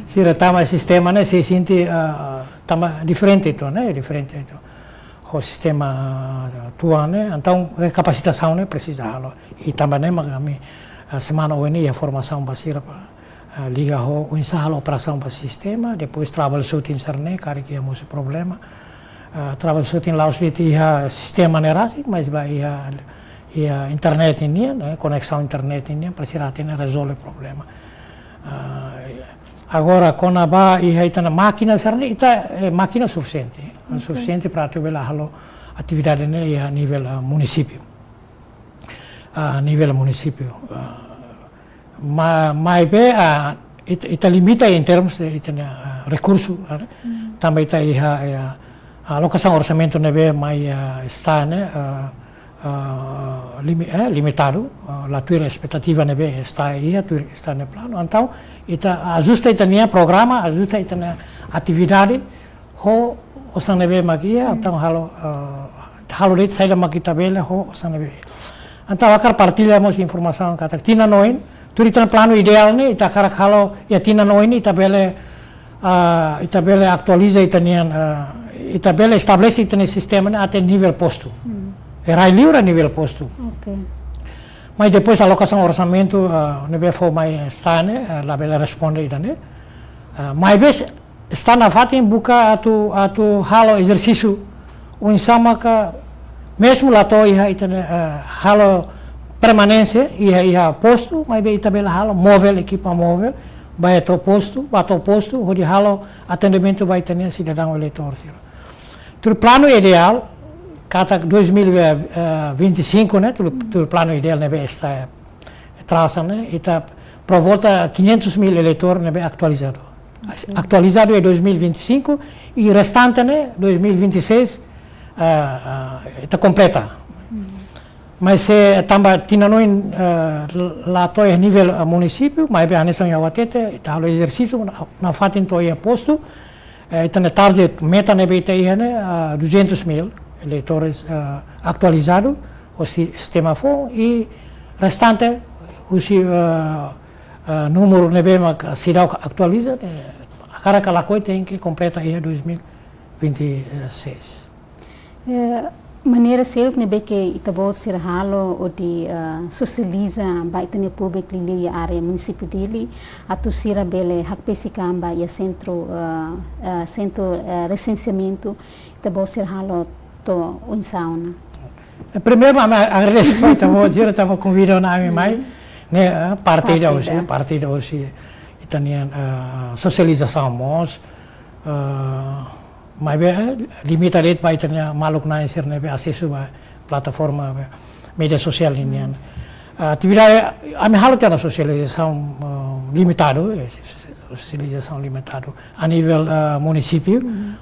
Sira tama sistema ne'e, sei sente, ah, tama diferente uitoan, ne'e, diferente uitoan. Ho sistema, ah, tuan ne'e, entaun, eh, kapasitasaun ne'e presiza halo. I tanba ne'e mak ami, ah, semana oin ne'e iha formasaun ba sira para, ah, liga ho oinsá halo operasaun ba sistema, depois troubleshooting sira-ne'e, karik iha mosu problema. Ah, troubleshooting la'ós de'it iha sistema ne'e rasik, mas ba iha, iha internet nian, ne'e, koneksaun internet nian, para sira hatene rezolve problema. Ah, agora, kona-ba iha ita-nia mákina sira-ne'e, ita, eh, mákina sufisiente. Oke. Sufisiente para atu bele halo atividade ne'e iha nivel, ah, munisípiu. Ah, nivel munisípiu. Ah, ma-, maibé, ah, it-, ita limita em termos de ita-nia, ah, rekursu, ah, hmm, tanba ita iha, iha, ah, alokasaun orsamentu ne'ebé mai, ah, STAE ne'e, ah, ah, limi-, eh, limitadu, ah, la tuir espetativa ne'ebé STAE iha, tuir STAE nia planu. Entaun, ita ajusta ita-nia programa, ajusta ita-nia atividade, ho osan ne'ebé mak iha, hmm, entaun halo, eh, halo de'it saida mak ita bele ho osan ne'ebé. Entaun hakarak partilla mós informasaun katak tinan oin, tuir ita-nia planu ideál ne'e, ita hakarak halo iha tinan oin ne'e, ita bele, ah, ita bele atualiza ita-nian, ah, ita bele estabelese ita-nia sistema ne'e até nivel postu. Hmm. Eh, rai-li'ur nivel postu. Oke. Mas depois alokasaun orsamentu, ah, ne'ebé fó mai STAE ne'e, ah, labele responde ida-ne'e. Ah, maibé STAE nafatin buka atu, atu halo ezersísiu oinsá maka mezmu la to'o iha ita-nia, eh, halo permanénsia iha, iha postu, maibé ita bele halo móvel, ekipa móvel, bá to'o postu, bá to'o postu, hodi halo atendimentu ba ita-nia sidadaun eleitór sira. Tuir planu ideál, katak dois mil e vinte e cinco, ne'e, tuir, tuir planu ideál ne'ebé ita trasa, ne'e, ita por volta quinhentos mil eleitór ne'ebé atualizadu. Atualizadu iha dois mil e vinte e cinco i restante ne'e dois mil e vinte e seis, ah, ah, ita kompleta. Mas se tanba tinan oin, ah, la to'o iha nivel, ah, munisípiu, maibé hanesan ohin ha'u hatete, ita halo ezersísiu, nafatin to'o iha postu, eh, ita-nia target, meta ne'ebé ita iha ne'e, ah, duzentos mil eleitores, ah, atualizadu, husi sistema foun, i restante, husi, ah, ah, númeru ne'ebé mak seidauk atualiza, ne'e, hakarak ka lakohi tenke kompleta iha dois mil e vinte e seis. Eh, maneira seluk ne'ebé ke ita-boot sira halo hodi, eh, sosializa ba ita-nia públiku liuliu iha área munisípiu Dili, atu sira bele hakbesik an ba iha sentru, eh, eh, sentru, eh, resenseamentu, ita-boot sira halo to'o oinsá ona? Eh, primeiru, ami agradese ba ita-boot sira tanba konvida ona ami mai, ne'e, eh, parte ida husi, parte ida husi ita-nia, eh, sosializasaun mós, eh, maibé, eh, limita de'it ba ita-nia maluk na'in sira ne'ebé asesu ba plataforma, ba média sosiál ninian. Ah, atividade, ami halo tiha ona sosializasaun, ah, limitadu, eh, sosializasaun limitadu a nivel, ah, munisípiu,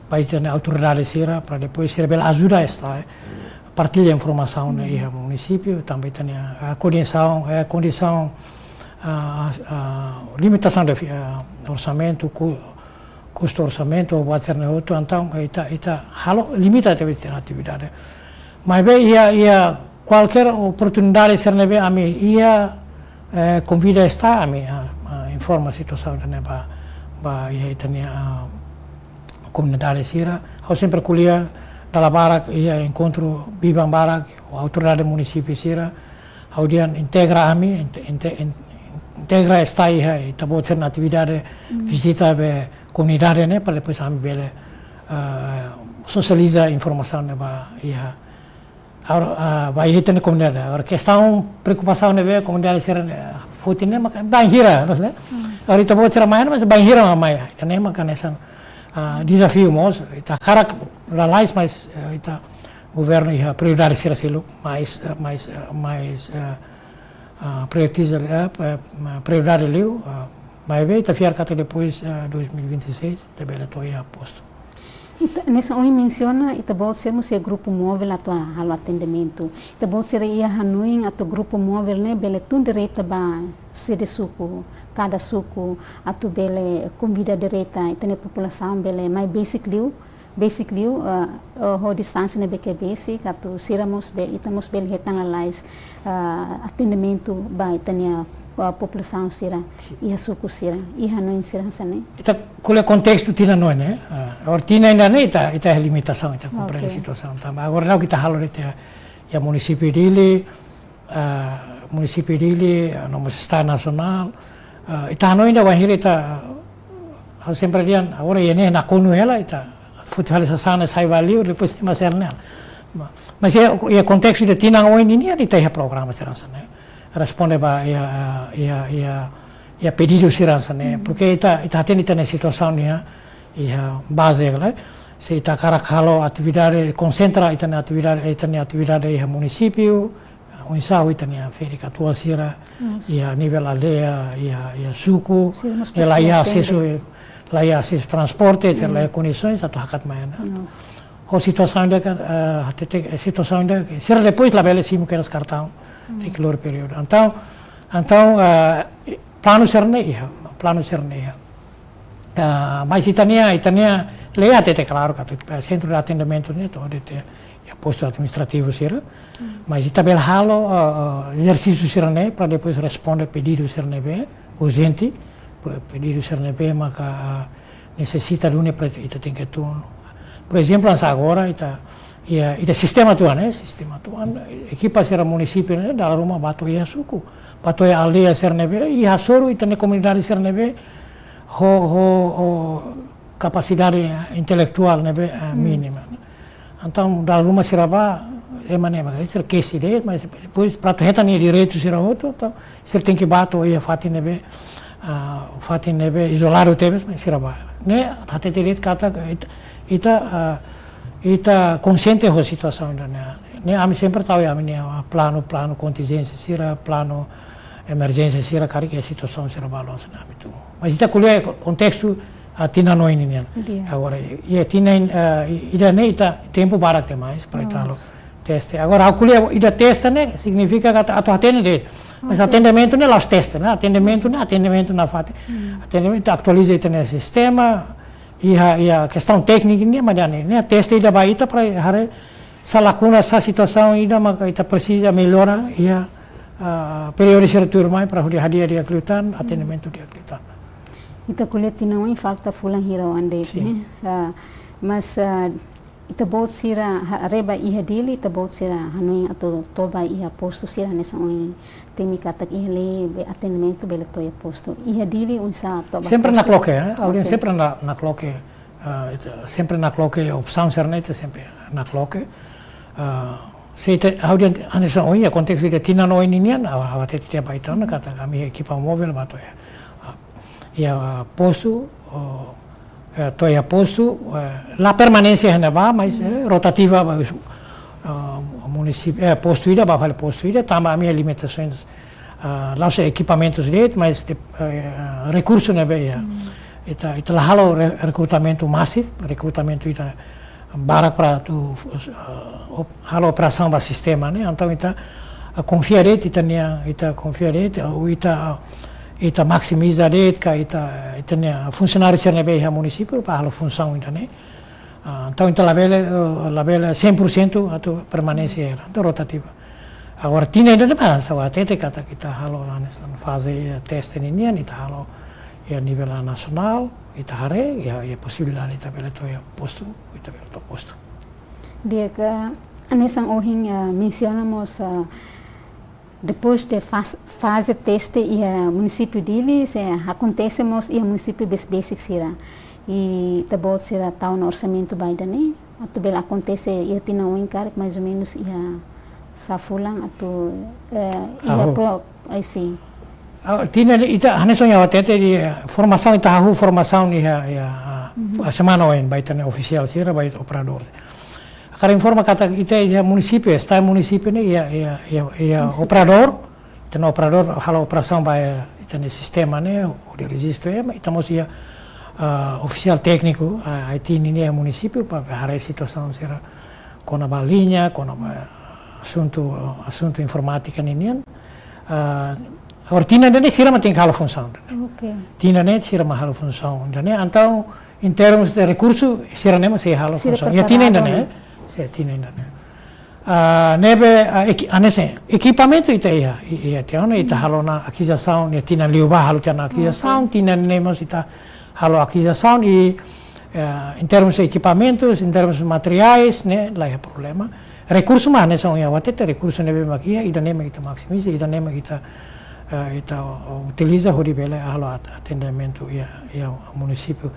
ba ita-nia autoridade sira, para depois sira bele ajuda esta, eh, partilla informasaun ne'e iha munisípiu, tanba ita-nia, ah, kondisaun, eh, kondisaun, ah, ah, limitasaun de fi-, ah, orsamentu, ku-, kustu orsamentu, ou buat sira-ne'e hotu, entaun, eh, ita, ita halo limita ita-nia atividade. Maibé iha, iha kualkér oportunidade sira ne'ebé ami iha, eh, konvida esta, ami, ah, ah, informa situasaun ne'e ba, ba iha ita-nia, ah, komunidade sira. Ha'u sempre ko'alia dala barak iha enkontru biban barak, autoridade munisípiu sira, ha'u dehan integra ami, inte-, inte-, in-, integra esta iha ita-boot sira-nia atividade, vizita ba komunidade ne'e, para depois ami bele, ah, sosializa informasaun ne'e ba iha, agora, ah, ba iha ita-nia komunidade. Agora, kestaun preokupasaun ne'ebé komunidade sira-ne'e foti ne'e, maka bainhira, loos, ne'e? Agora, ita-boot sira mai, mas bainhira mak mai. Ida-ne'e maka hanesan, ah, dezafiu mós, ita hakarak lalais, mas, eh, ita governu iha prioridade sira seluk, mais, eh, mais, eh, mais, eh, ah, prioritiza, eh, eh, prioridade liu, ah, maibé ita fiar katak depois, eh, dois mil e vinte e seis, ita bele to'o iha postu. Ita, hanesan ohin mensiona, ita-boot sira mós iha grupu móvel atu halo atendimentu. Ita-boot sira iha hanoin atu grupu móvel ne'e bele tun direta ba sede suku, kada suku, atu bele konvida direta ita-nia populasaun bele mai besik liu, besik liu, eh, eh, ho distánsia ne'ebé ke besik, atu sira mós be-, ita mós bele hetan lalais, eh, atendimentu ba ita-nia, eh, populasaun sira, iha suku sira, iha hanoin sira hanesan ne'e. Ita ko'alia kontestu tinan oin, eh? Ah, agora tinan ida-ne'e ita, ita iha limitasaun, ita komprende situasaun tanba. Agora daudaun ita halo de'it iha, iha munisípiu Dili, ah, munisípiu Dili, ah, no mós estadu nasionál. Ah, ita hanoin ida bainhira ita, ah, ha'u sempre dehan, agora iha ne'e nakonu hela ita, foti fali sasán ne'e sai ba liur, depois ema sira ne'e. Ma-, mas iha, iha kontestu ida tinan oin ninian ita iha programa sira hanesan ne'e. Responde ba iha, iha, iha, iha pedidu sira hanesan ne'e. Porke ita, ita hatene ita-nia situasaun iha, iha baze, ne'e? Se ita hakarak halo atividade, konsentra ita-nia atividade, ita-nia atividade iha munisípiu, oinsá ita-nia ferik-katuas sira, iha nivel aldeia, iha, iha suku, sira mós presiza la iha asesu, la iha asesu transporte, sira la iha kondisoens atu hakat mai ona. Ho situasaun ida ke, eh, hatete, eh, situasaun ida ke, sira depois labele simu kedas kartaun, tenke lori períodu. Entaun, entaun, eh, planu sira-ne'e iha, planu sira-ne'e iha. Ah, mas ita-nia, ita-nia lei hatete klaru katak, eh, sentru de atendimentu ne'e to'o de'it iha postu administrativu sira. Mas ita bele halo, ah, ah, ezersísiu sira-ne'e para depois responde pedidu sira ne'ebé urjente, pe-, pedidu sira ne'ebé maka, ah, nesesita duni para ita tenke tun. Por ezemplu, hanesan agora ita, iha, iha sistema atuál, eh, sistema atuál, ekipa sira munisípiu ne'e dala ruma bá to'o iha suku, bá to'o iha aldeia sira ne'ebé, i hasoru ita-nia komunidade sira ne'ebé ho, ho, ho kapasidade intelektuál ne'ebé, eh, mínima. Entaun dala ruma sira bá, ema ne'e, mas sira kesi de'it, mas depois para atu hetan nia direitu sira hotu, entaun sira tenke bá to'o iha fatin ne'ebé, ah, fatin ne'ebé izoladu tebes, mas sira bá. Ne'e hatete de'it katak ita, ita, ah, ita konsiente ho situasaun ida-ne'e. Ne'e ami sempre tau iha ami-nia planu, planu kontinjénsia sira, planu emerjénsia sira, karik iha situasaun sira balu hanesan ne'e ami tun. Mas ita ko'alia ko-, kontestu, ah, tinan oin nian. Di'ak. Agora, iha tinan, ah, i-, ida-ne'e ita tempu barak demais para ita halo teste. Agora, ha'u ko'alia ida teste ne'e signifika katak atu hatene de'it. Mas atendimentu ne'e la'ós teste, ne'e atendimentu, ne'e atendimentu nafatin. Atendimentu atualiza ita-nia sistema, iha, iha kestaun téknika ne'e, mas ne'e, ne'e teste ida ba ita para haree sá lakuna, sá situasaun ida maka ita presiza mellora iha, ah, períodu sira tuirmai para hodi hadi'a di'ak liután, atendimentu di'ak liután. Ita ko'alia tinan oin falta fulan hira oan de'it, ne'e? Ah, mas, ah, ita-boot sira ha-, haree ba iha Dili, ita-boot sira hanoin atu toba iha postu sira hanesan ohin temi katak iha lei be atendimentu bele to'o iha postu. Iha Dili oinsá toba postu? Sempre nakloke, eh? Oke. Alin sempre na-, nakloke, ah, ita, sempre nakloke opsaun sira-ne'e ita sempre nakloke. Ah, se ita, ha'u dehan hanesan ohin iha kontestu ida tinan oin nian, ha'u, ha'u hatete tiha ba ita ona katak ami ekipa móvel ba to'o iha, ah, iha postu, oh, eh, to'o iha postu, eh, la permanénsia iha ne'ebá, mas, eh, rotativa ba, eh, munisípiu, eh, postu ida ba fali postu ida, tanba ami-nia limitasaun, ah, la'ós ekipamentus de'it, mas de, eh, rekursu ne'ebé iha. Ita, ita la halo re-, rekrutamentu masivu, rekrutamentu ida barak para atu, ah, op-, halo operasaun ba sistema ne'e. Entaun ita, ah, konfia de'it, ita-nia, ita konfia de'it, ah, ita, ita maksimiza de'it, ka ita, ita-nia funsionáriu sira ne'ebé iha munisípiu para halo funsaun ida-ne'e. Ah, entaun ita labele, eh, labele cem por cento atu permanénsia, entaun rotativa. Agora, tinan ida-ne'e ba, ha'u hatete katak ita halo hanesan faze teste ninian, ita halo iha nivel nasionál, ita haree, iha, iha posibilidade ita bele to'o iha postu, ita bele to'o postu. Di'ak, hanesan ohin, eh, mensiona mós, eh, depois de faz-, faze teste iha munisípiu Dili, sei akontese mós iha munisípiu besik-besik sira. I ita-boot sira tau ona orsamentu ba ida-ne'e, atu bele akontese iha tinan oin karik mais ou menus iha sá fulan atu, eh, iha Hahú. pro-, ai sin. Ah, tinan ne'e ita, hanesan ohin ha'u hatete de'it, eh, formasaun ita hahú formasaun iha, iha, ah, semana oin ba ita-nia ofisiál sira, ba ita operadór. Hakarak informa katak ita iha munisípiu, ita munisípiu ne'e iha, iha, iha, iha operadór, ita-nia operadór halo operasaun ba, eh, ita-nia sistema ne'e, hodi rejistu ema, ita mós iha, ah, ofisiál tékniku, ah, I T nian iha munisípiu, para haree situasaun sira kona-ba liña, kona-ba asuntu, asuntu informátika ninian. Ah, agora tinan ida-ne'e sira mak tenke halo funsaun. Oke. Tinan ne'e sira mak halo funsaun. Entaun, em termos de rekursu, sira-ne'e mak sei halo funsaun. Sira preparadu, ne'e? Sei tinan ida-ne'e. Ah, ne'ebé, ah, eki-, hanesan ekipamentu ita iha, i-, iha tiha ona, ita halo ona akizisaun, iha tinan liubá halo tiha ona akizisaun, tinan ne'e mós ita halo akizisaun i, eh, em termos de equipamentos, em termos materiais, ne'e, la iha problema. Rekursu mak hanesan ohin ha'u hatete, rekursu ne'ebé mak iha, ida-ne'e mak ita maksimiza, ida-ne'e mak ita, eh, ita utiliza hodi bele halo at-, atendimentu iha, iha munisípiu.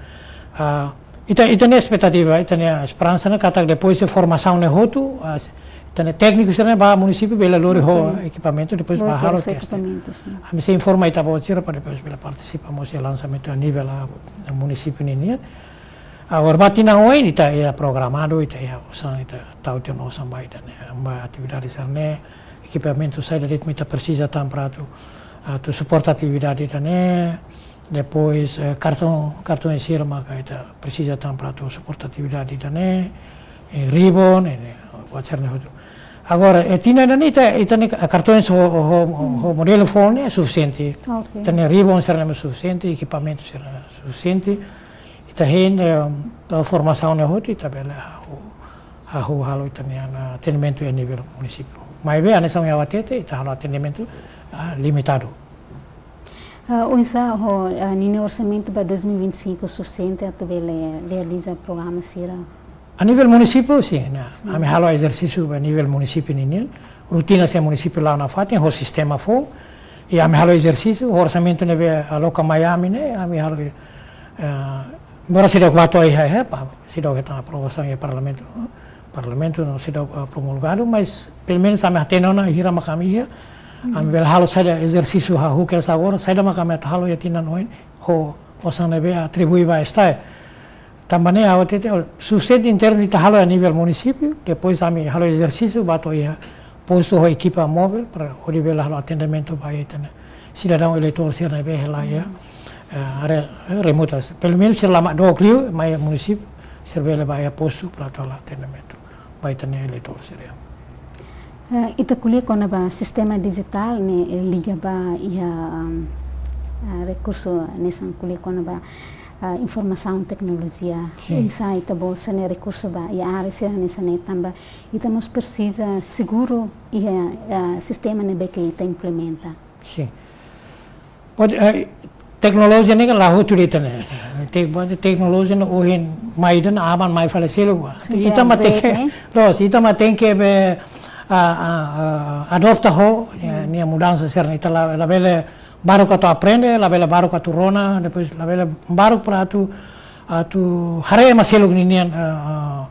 Ah, ita, ita-nia espetativa, ita-nia esperansa ne'e katak depois de formasaun ne'e hotu, ah, ita-nia tékniku sira-ne'e ba munisípiu bele lori ho ekipamentu, depois ba halo teste. Ami sei informa ita-boot sira para depois bele partisipa mós iha lansamentu a nivel, ah, munisípiu ninian. Agora ba tinan oin ita iha programadu, ita iha osan, ita tau tiha ona osan ba ida-ne'e, ba atividade sira-ne'e, ekipamentu saida de'it mak ita presiza tan para atu, atu suporta atividade ida-ne'e, depois, eh, kartaun, kartaun sira maka ita presiza tan para atu suporta atividade ida-ne'e, eh, ribbon, eh, ne'e, buat sira-ne'e hotu. Agora, eh, tinan ida-ne'e ita, ita-nia kartaun ho, ho, ho, ho modelu foun ne'e sufisiente. Oke. Ita-nia ribbon sira-ne'e sufisiente, ekipamentu sira sufisiente. Ita hein, eh, ba formasaun ne'e hotu, ita bele hahú, hahú halo ita-nia atendimentu iha nivel munisípiu. Maibé, hanesan ohin ha'u hatete, ita halo atendimentu, ah, limitadu. Ah, oinsá ho, ah, ninia orsamentu ba dois mil e vinte e cinco sufisiente atu bele realiza programa sira? A nivel munisípiu, sin, ne'e. Sin. Ami halo ezersísiu ba nivel munisípiu ninian. Rotina sira munisípiu la'o nafatin, ho sistema foun. I ami halo ezersísiu, orsamentu ne'ebé aloka mai ami ne'e, ami halo, eh, embora seidauk bá to'o iha, eh, pa, seidauk hetan aprovasaun iha parlamentu, parlamentu no seidauk, eh, promulgadu, mas pelumenus ami hatene ona hira mak ami iha, ami bele halo saida ezersísiu hahú kedas agora, saida mak ami atu halo iha tinan oin, ho osan ne'ebé atribui ba STAE. Tanba ne'e ha'u hatete, o, sufisiente em termos de ita halo a nível munisípiu, depois ami halo ezersísiu, ba to'o iha postu ho ekipa móvel, para hodi bele halo atendimentu ba ita-nia sidadaun eleitór sira ne'ebé hela iha, eh, área, eh, remotas. Pelumenus sira la mak dook liu, mai munisípiu, sira bele ba iha postu para atu halo atendimentu ba ita-nia eleitór sira. Eh, ita ko'alia kona-ba sistema dijitál ne'e liga ba iha, um, eh, rekursu ne'e, hanesan ko'alia kona-ba, eh, informasaun teknolojia. Sin. Oinsá ita-boot sira-nia rekursu ba iha área sira hanesan ne'e tanba ita mós presiza seguru iha, eh, sistema ne'ebé ke ita implementa. Sin. Buat, eh, teknolojia ne'e kan la hotu de'it ne'e. Te-, buat teknolojia ne'e ohin mai ida-ne'e aban mai fali seluk ba. Sin, ita mak tenke, upgrade, eh? Loos, ita mak tenke be, ah, ah, ah, adapta ho, ya, nia mudansa sira-ne'e, ita la, labele baruk atu aprende, labele baruk atu rona, depois labele baruk para atu, atu haree ema seluk ninian, ah, ah,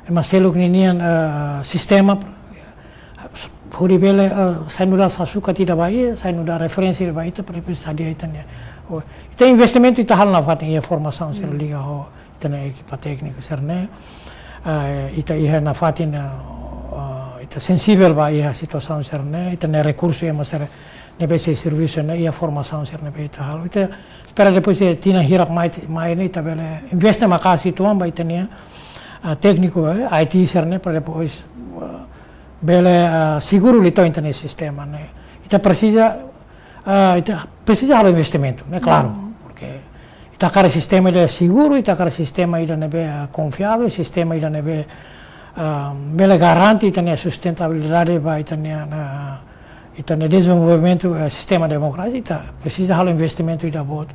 ema seluk ninian, eh, sistema, hodi bele, eh, sai nu'udar sasukat ida ba iha, sai nu'udar referénsia ida ba ita, para depois hadi'a ita-nia. O, ita investimentu ita halo nafatin iha formasaun sira liga ho ita-nia ekipa téknika sira-ne'e. Eh, ita iha nafatin, eh, eh, ita sensivel ba iha situasaun sira-ne'e, ita-nia rekursu ema sira ne'ebé sei servisu ne'e, iha formasaun sira ne'ebé ita halo. Ita espera depois de tinan hirak mai, mai ne'e ita bele investe maka'as uitoan ba ita-nia, ah, tékniku, eh, I T sira-ne'e, para depois, ah, bele, ah, seguru liután ita-nia sistema ne'e. Ita presiza, ah, ita presiza halo investimentu, ne'e klaru, porke ita hakarak sistema ida seguru, ita hakarak sistema ida ne'ebé, ah, konfiavel, sistema ida ne'ebé, ah, bele garante ita-nia sustentabilidade ba ita-nia, ah, ita-nia dezenvolvimentu, eh, sistema demokrasia, ita presiza halo investimentu ida boot,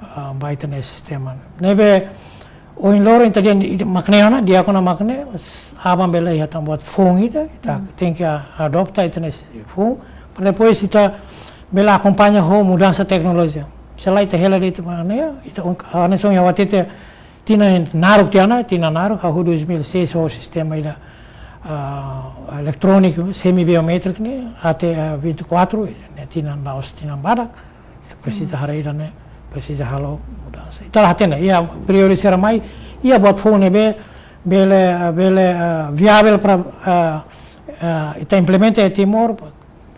ah, ba ita-nia sistema. Ne'ebé ohin loron ita dehan ita mak ne'e ona, di'ak ona mak ne'e, aban bele iha tan buat foun ida, ita tenke a-, adapta ita-nia foun, para depois ita bele akompaña ho mudansa teknolojia. Se lae ita hela de'it mak ne'e, ita un-, hanesan ohin ha'u hatete, tinan naruk tiha ona, tinan naruk, hahú dois mil e seis ho sistema ida, ah, eletróniku, semi-biométriku ne'e, até, ah, vinte e quatro, ne'e tinan la'ós tinan badak, ita presiza haree ida-ne'e, presiza halo mudansa. Ita la hatene, iha períodu sira mai, iha buat foun ne'ebé, bele, ah, bele, ah, viavel para, ah, ah, ita implementa iha Timor,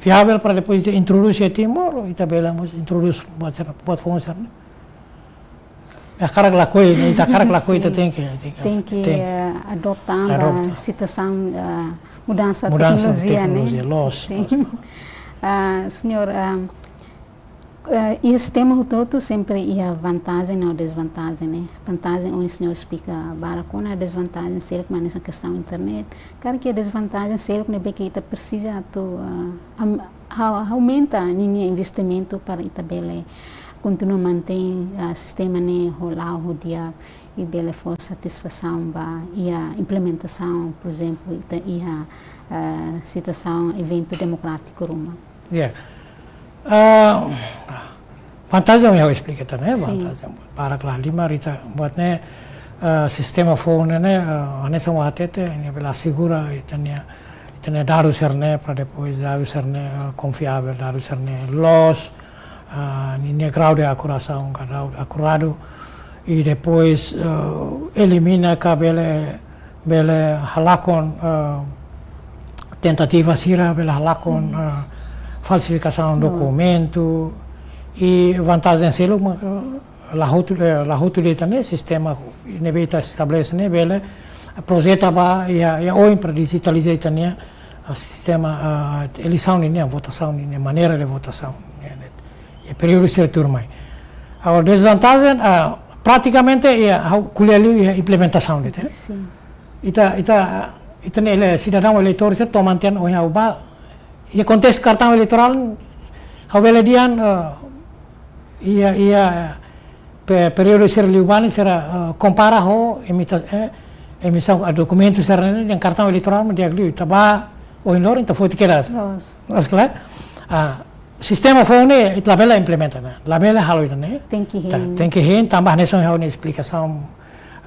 viavel para depois ita introdús iha Timor, ita bele mós introdús buat sira, buat foun sira-ne'e. Ita hakarak lakohi, ita hakarak lakohi, ita tenke, tenke, tenke, eh, adapta ba situasaun, eh, mudansa teknolojia, ne'e? Mudansa teknolojia, loos, loos. Ah, señór, ah, eh, iha sistema hotu-hotu sempre iha vantajen no dezvantajen, ne'e? Vantajen, ohin señór esplika barak ona, dezvantajen seluk mak hanesan kestaun internet. Karik iha dezvantajen seluk ne'ebé ke ita presiza atu, ah, am-, hau-, aumenta ninia investimentu para ita bele kontinua mantein, ah, sistema ne'e ho la'o ho di'ak i bele fó satisfasaun ba iha implementasaun, por ezemplu, ita iha, ah, situasaun eventu demokrátiku ruma. Ya. Ah, vantajen yang esplika tadi, ya, sin, vantajen. Barak la halimar ita buat ne'e, ah, sistema foun ne'e, ah, hanesan ha'u hatete, ne'e bele asegura ita-nia, ita-nia dadus sira-ne'e, para depois dadus sira-ne'e, ah, konfiavel, dadus sira-ne'e loos, ah, ninia grau de akurasaun, grau de akuradu, i depois, ah, elimina ka bele, bele halakon, ah, tentativa sira, bele halakon, ah, falsifikasaun dokumentu, i vantajen seluk mak, ah, la hotu, eh, la hotu de'it ne'e sistema ne'ebé ita estabelese ne'e bele projeta ba iha, iha oin para dijitaliza ita-nia, ah, sistema, ah, eleisaun nian, votasaun nian, maneira de votasaun nian, iha períodu sira tuirmai. Agora, dezvantajen, ah, pratikamente, iha, ha'u ko'alia liu iha implementasaun de'it, eh. Sin. Ita, ita, ita-nia ele-, sidadaun eleitór sira toman tiha ona, ohin ha'u bá, iha kontestu kartaun eleitorál, ha'u bele dehan, eh, iha, iha, pe-, períodu sira liubá ne'e sira, eh, kompara ho emita-, eh, emisaun, ah, dokumentu sira-ne'e, dehan kartaun eleitorál mak di'ak liu, ita bá ohin loron ita foti kedas. Loos. Loos, klaru? Ah, sistema foun ne'e ita labele implementa, ne'e? Labele halo ida-ne'e. Tenke, ta-, hein, tenke hein, tanba hanesan ha'u-nia esplikasaun,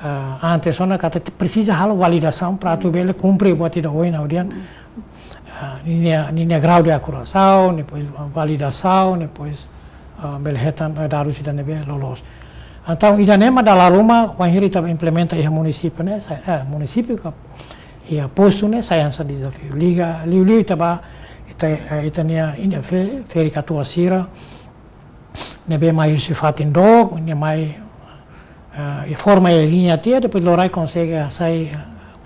ah, antes ona katak ita presiza halo validasaun para atu bele kumpre buat ida ohin ha'u dehan, ah, ninia, ninia grau de akurasaun, depois validasaun, depois, ah, bele hetan, ah, dadus ida ne'ebé loloos. Entaun, ida-ne'e mak dala ruma, wainhira ita implementa iha munisípiu ne'e, sai, eh, munisípiu ka, iha postu ne'e, sai hanesan dezafiu. Liga, liuliu ita ba, ita, eh, ita-nia, ida fe-, ferik-katuas sira, ne'ebé mai husi fatin dook, ne'e mai, eh, forma iha liña tiha, depois loron rai konsege hasai, eh,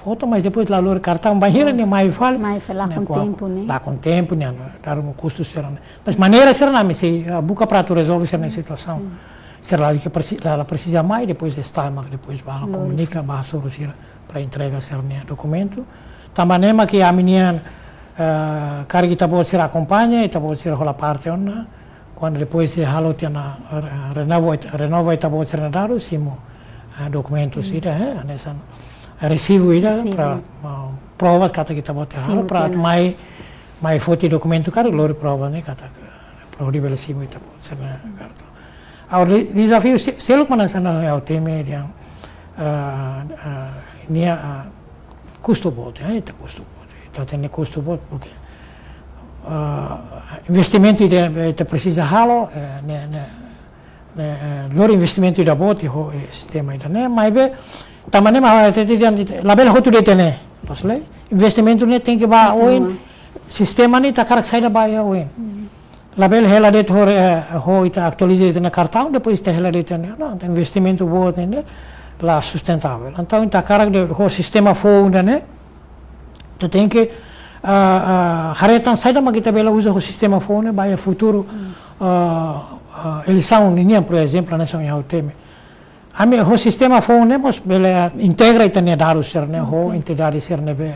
foto, mas depois la lori kartaun, bainhira ne'e mai fali. Mai fali, la ne'e kon tempu, ne'e? La kon tempu, ne'e, dala ruma kustu sira ne'e. Mas maneira sira-ne'e ami sei, eh, buka para atu rezolve sira-nia situasaun. Sira lalika presi-, la, la presiza mai, depois STAE mak depois ba halo komunika, ba hasoru sira para entrega sira-nia dokumentu. Tanba ne'e mak ami-nian, eh, karik ita-boot sira akompaña, ita-boot sira hola parte ona, kuandu depois de halo tiha ona, eh, renova, renova ita-boot sira-nia dadus, simu, eh, dokumentu sira, eh, hanesan resibu ida, resibu, para, eh, provas katak ita-boot halo, simu para tiha ona. Mai, mai foti dokumentu karik lori prova ne'e katak, eh, para hodi bele simu ita-boot sira-nia kartaun. Agora, de-, dezafiu se-, seluk mak hanesan ha'u temi dehan, ah, ah, nia, ah, kustu boot, eh, ita kustu boot. Ita hatene kustu boot, porque, ah, investimentu ida, eh, ita presiza halo, eh, ne'e, ne'e, ne'e, eh, lori investimentu ida boot, ho, eh, sistema ida-ne'e, maibé, tanba ne'e mak hatete dehan, ita, labele hotu de'it ne'e, loos ka lae, investimentu ne'e tenke ba oin, sistema ne'e ita hakarak saida ba iha oin. Labele hela de'it ho, eh, ho ita atualiza ita-nia kartaun, depois ita hela de'it ne'e. Não, entaun investimentu boot ne'e, ne'e la sustentável. Entaun, ita hakarak de'it ho sistema foun ida-ne'e, ita tenke, ah, ah, haree tan saida mak ita bele uza ho sistema foun ne'e ba iha futuru, ah, ah, eleisaun ninian, por ezemplu, hanesan ha'u temi. Ami ho sistema foun ne'e mós bele integra ita-nia dadus sira-ne'e ho entidade sira ne'ebé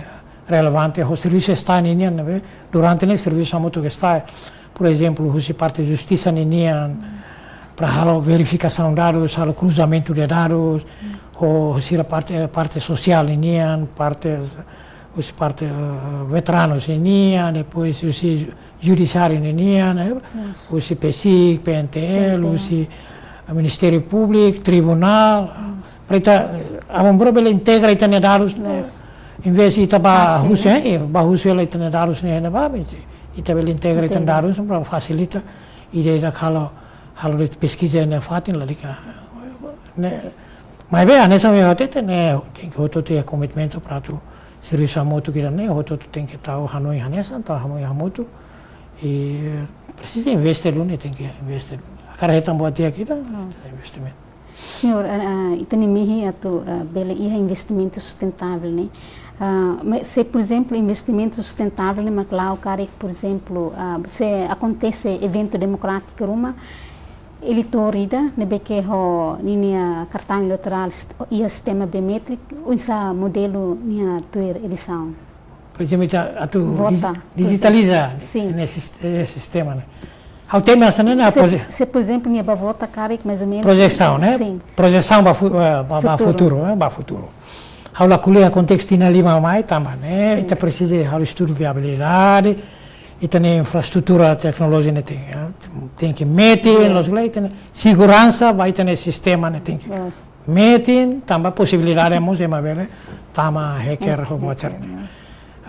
relevante, ho servisu STAE ninian ne'ebé durante ne'e servisu hamutuk ho STAE. Por ezemplu, husi parte justisa ninian, para halo verifikasaun dadus, halo kruzamentu de dadus, ho, ho sira parte, parte sosiál ninian, parte, husi parte, eh, veteranus ninian, depois husi judisiáriu ninian, eh, husi PCIC, PNTL, husi Ministériu Públiku, tribunál, para ita, eh, aban-bainrua bele integra ita-nia dadus ne'e. Em vez ita ba husu, eh, ba husu hela ita-nia dadus ne'e, ne'ebá, ita bele integra ita-nia dadus para fasilita ida-idak halo, halo de'it peskiza iha fatin lalika, ne'e. Maibé, hanesan ha'u hatete ne'e, tenke hotu-hotu iha komitmentu para atu servisu hamutuk ida-ne'e, hotu-hotu tenke tau hanoin hanesan, tau hanoin hamutuk. I presiza investe duni, tenke investe duni. Hakarak hetan buat di'ak ida, investimentu. Señór, ah, ah, ita-nia mehi atu, ah, bele iha investimentu sustentável, ne'e. Ah, me-, se, por ezemplu, investimentu sustentável ne'e mak la'o karik, por ezemplu, ah, se akontese eventu demokrátiku ruma, eleitór ida ne'ebé ke ho ninia kartaun eleitorál sist-, iha sistema biométriku, oinsá modelu nia tuir eleisaun? Por ezemplu, ita atu digi-, vota, por ezemplu, dijitaliza, sin, ne'e sist-, eh, sistema ne'e. Ha'u temi hanesan ne'e, se, proje-, se, por ezemplu, nia ba vota karik mais ou menos. Projesaun, ne'e? Sin. Projesaun ba fu-, eh, ba, ba futuru, eh, ba futuru. Ha'u la ko'alia kontestu tinan lima mai, tanba ne'e, ita presiza halo estudu viabilidade, ita-nia infraestrutura teknolojia ne'e tenke, eh, tenke metin, loos ka lae, ita-nia seguransa ba ita-nia sistema ne'e tenke metin, tanba posibilidade mós ema bele tama hacker ho macam ne'e.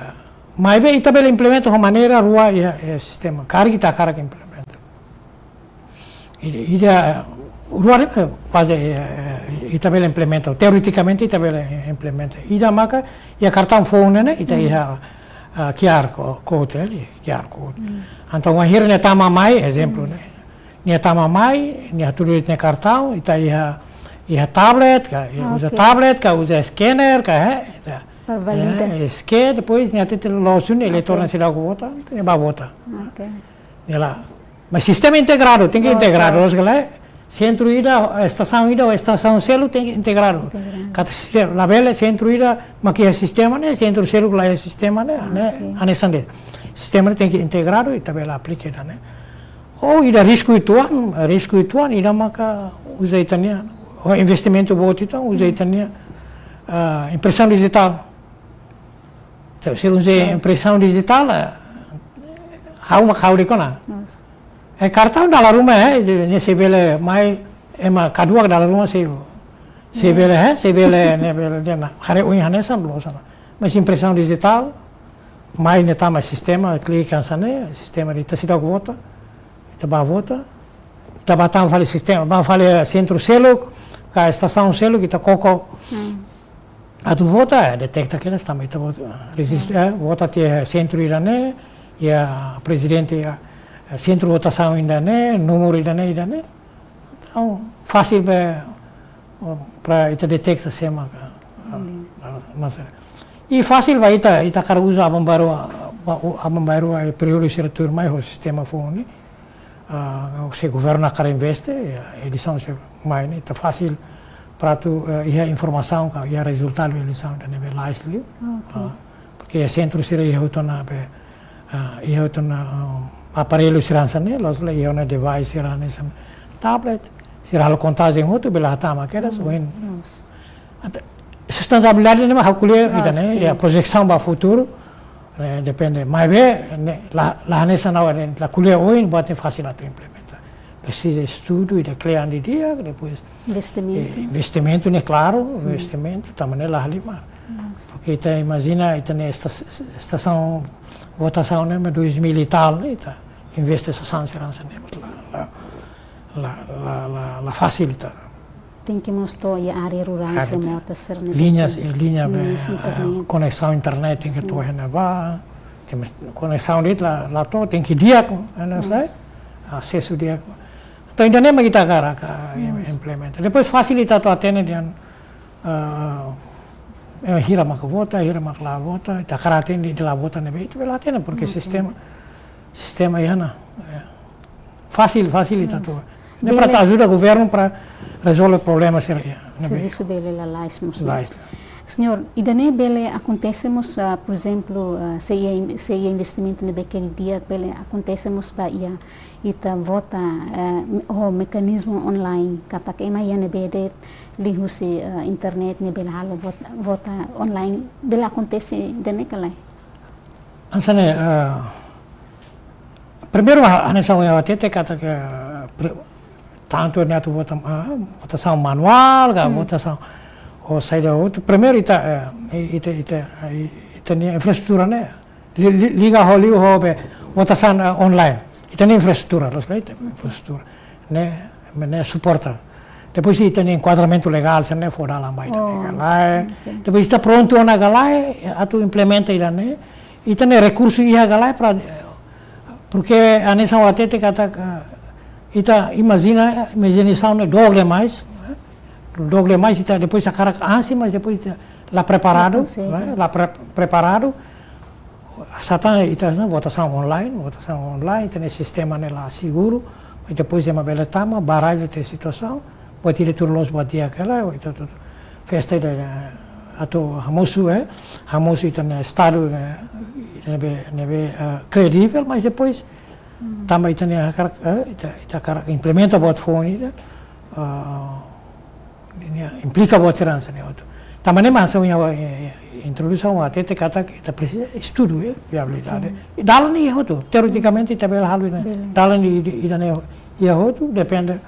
Ah, maibé ita bele implementa ho maneira rua iha, iha sistema. Karik ita hakarak implementa. Ida, ida, eh, rua ne'e, eh, kuaze, eh, eh, ita bele implementa. Teoretikamente ita bele implementa. Ida maka, iha kartaun foun ne'e, ita iha, ah, QR co-, code, eh, QR code. Entaun, wainhira nia tama mai, ezemplu, ne'e. Nia tama mai, nia hatudu nia kartaun, ita iha, iha tablet ka, iha uza tablet ka, uza scanner ka, eh, ita, para valida, eh, scan, depois nia hatete loos duni, eleitór ne'e seidauk vota, nia ba vota. Ne'e la. Mas sistema integradu, tenke integradu, loos ka lae, sentru ida, estasaun ida, ou estasaun seluk tenke integradu. Katak sistema, labele sentru ida mak iha sistema ne'e, sentru seluk la iha sistema ne'e, ne'e, hanesan de'it. Sistema ne'e tenke integradu, ita bele aplika ida-ne'e. Ou ida risku uitoan, risku uitoan, ida maka uza ita-nia, ou investimentu boot uitoan, uza ita-nia, ah, impresaun dijitál. Entaun, se uza impresaun dijitál, eh, ha'u mak ha'u de'it ona. Eh, kartaun dala ruma, eh, ne'e sei bele mai, ema kaduak dala ruma sei, sei bele, eh, sei bele, ne'e bele dehan, haree oin hanesan loos ona. Mas impresaun dijitál, mai ne'e tama sistema, klik hanesan ne'e, sistema ita seidauk vota, ita ba vota, ita ba tama fali sistema, ba fali sentru seluk, ka estasaun seluk ita koko. Hmm. Atu vota, eh, detekta kedas tanba ita vota, eh, rejista, eh, vota tiha sentru ida-ne'e, iha prezidente, eh, sentru votasaun ida-ne'e, númeru ida-ne'e, ida-ne'e. Entaun, fasil ba, oh, para ita detekta sé mak, ah, hmm, ah, mas, eh, i fasil ba ita, ita hakarak uza aban-bainrua, ah, ba, o, aban-bainrua, eh, períodu sira tuirmai ho sistema foun ne'e. Ah, se governu hakarak investe, eh, eleisaun sira mai ne'e, ita fasil para atu, eh, iha informasaun ka iha rezultadu eleisaun ida ne'ebé lais liu. Ok. Ah, porke sentru sira iha hotu ona be, ah, iha hotu ona, ah, aparellu sira hanesan ne'e, loos ka lae, iha ona device sira hanesan tablet, sira halo kontajen hotu, bele hatama kedas, hmm, oin. Yes. Entaun, sustentabilidade ne'e mak ha'u ko'alia, ah, ida-ne'e, sin, iha projesaun ba futuru, eh, depende. Maibé, ne'e, la, la hanesan ha'u, ne'e, la ko'alia oin, buat ne'e fasil atu implementa. Presiza estudu, ida kle'an didi'ak, depois, investimentu, eh, investimentu ne'e, klaru, hmm, investimentu, tanba ne'e la halimar. Yes. Porke ita imajina, ita-nia esta-, estasaun votasaun ne'e, dois mil e tal, ne'e, ita investe sasán sira hanesan ne'e, la, la, la, la, la, la fasil ita. Tenke mós to'o iha área rurál, área sira, mota sira ne'e. Liñas, tenke, eh, liña, liñas, eh, internet, koneksaun internet tenke, sin, to'o iha ne'ebá. Tem koneksaun de'it la, la to'o, tenke di'ak, eh, ne'e, yes, asesu di'ak. Entaun, ida-ne'e mak ita hakarak, ah, im-, yes, implementa. Depois fasil ita atu hatene dehan, ah, eh, hira mak vota, hira mak la vota, ita hakarak hatene ita la vota ne'ebé, ita bele hatene, porke, ok, sistema, sistema iha ona, eh, fasil, fasil ita, yes, atu. Ne'e para, bele, atu ajuda governu para rezolve problema sira iha ne'ebé. Servisu bele lalais mós, ne'e? Lalais. Señór, ida-ne'e bele akontese mós, ah, por ezemplu, ah, se iha in-, se iha investimentu ne'ebé ke di'ak, bele akontese mós ba iha ita vota, eh, me-, ho mekanizmu online, katak ema iha ne'ebé de'it liuhusi, eh, internet ne'e bele halo vot-, vota online, bele akontese ida-ne'e ka lae? Hanesan ne'e, eh, primeiru, ha-, hanesan ha'u hatete katak, eh, pre-, tantu ne'e atu vota, ah, votasaun manuál, ka, hmm, votasaun, ou saida hotu. Primeiru ita, eh, ita, ita, ita-nia infraestrutura ne'e li-, li-, liga ho liu ho be votasaun, eh, online. Ita-nia infraestrutura, loos ka lae, ita infraestrutura ne'e, ne'e suporta. Depois ita-nia enkuadramentu legál sira ne'e fó dalan ba ida-ne'e, oh, ka lae. Ok. Depois ita prontu ona ka lae atu implementa ida-ne'e. Ita-nia rekursu iha ka lae para, porke hanesan ha'u hatete katak, eh, ita imajina, imajinasaun ne'e dook demais, eh, dook demais, ita depois hakarak ansi, mas depois ita la preparadu, la konsege, eh, la pre-, preparadu. Sá tan ita, ne'e, votasaun online, votasaun online, ita-nia sistema ne'e la seguru, mas depois ema bele tama, barallu tiha situasaun, buat ida tuir loos, buat di'ak ka lae, ita atu festa ida, eh, atu hamosu, eh, hamosu ita-nia Estadu, eh, ne'ebé, ne'ebé, eh, kredivel, mas depois, hmm, tanba ita-nia hakarak, eh, ita, ita hakarak implementa buat foun ida, eh, ne'e implika buat sira hanesan ne'e hotu. Tanba ne'e mak hanesan ha'u, eh, eh, introdusaun ha'u hatete katak ita presiza estudu, eh, viabilidade. Sin. I dalan iha hotu, teoretikamente ita bele halo, ne'e? Bele. Dalan i-, i-, ida-ne'e iha hotu, depende,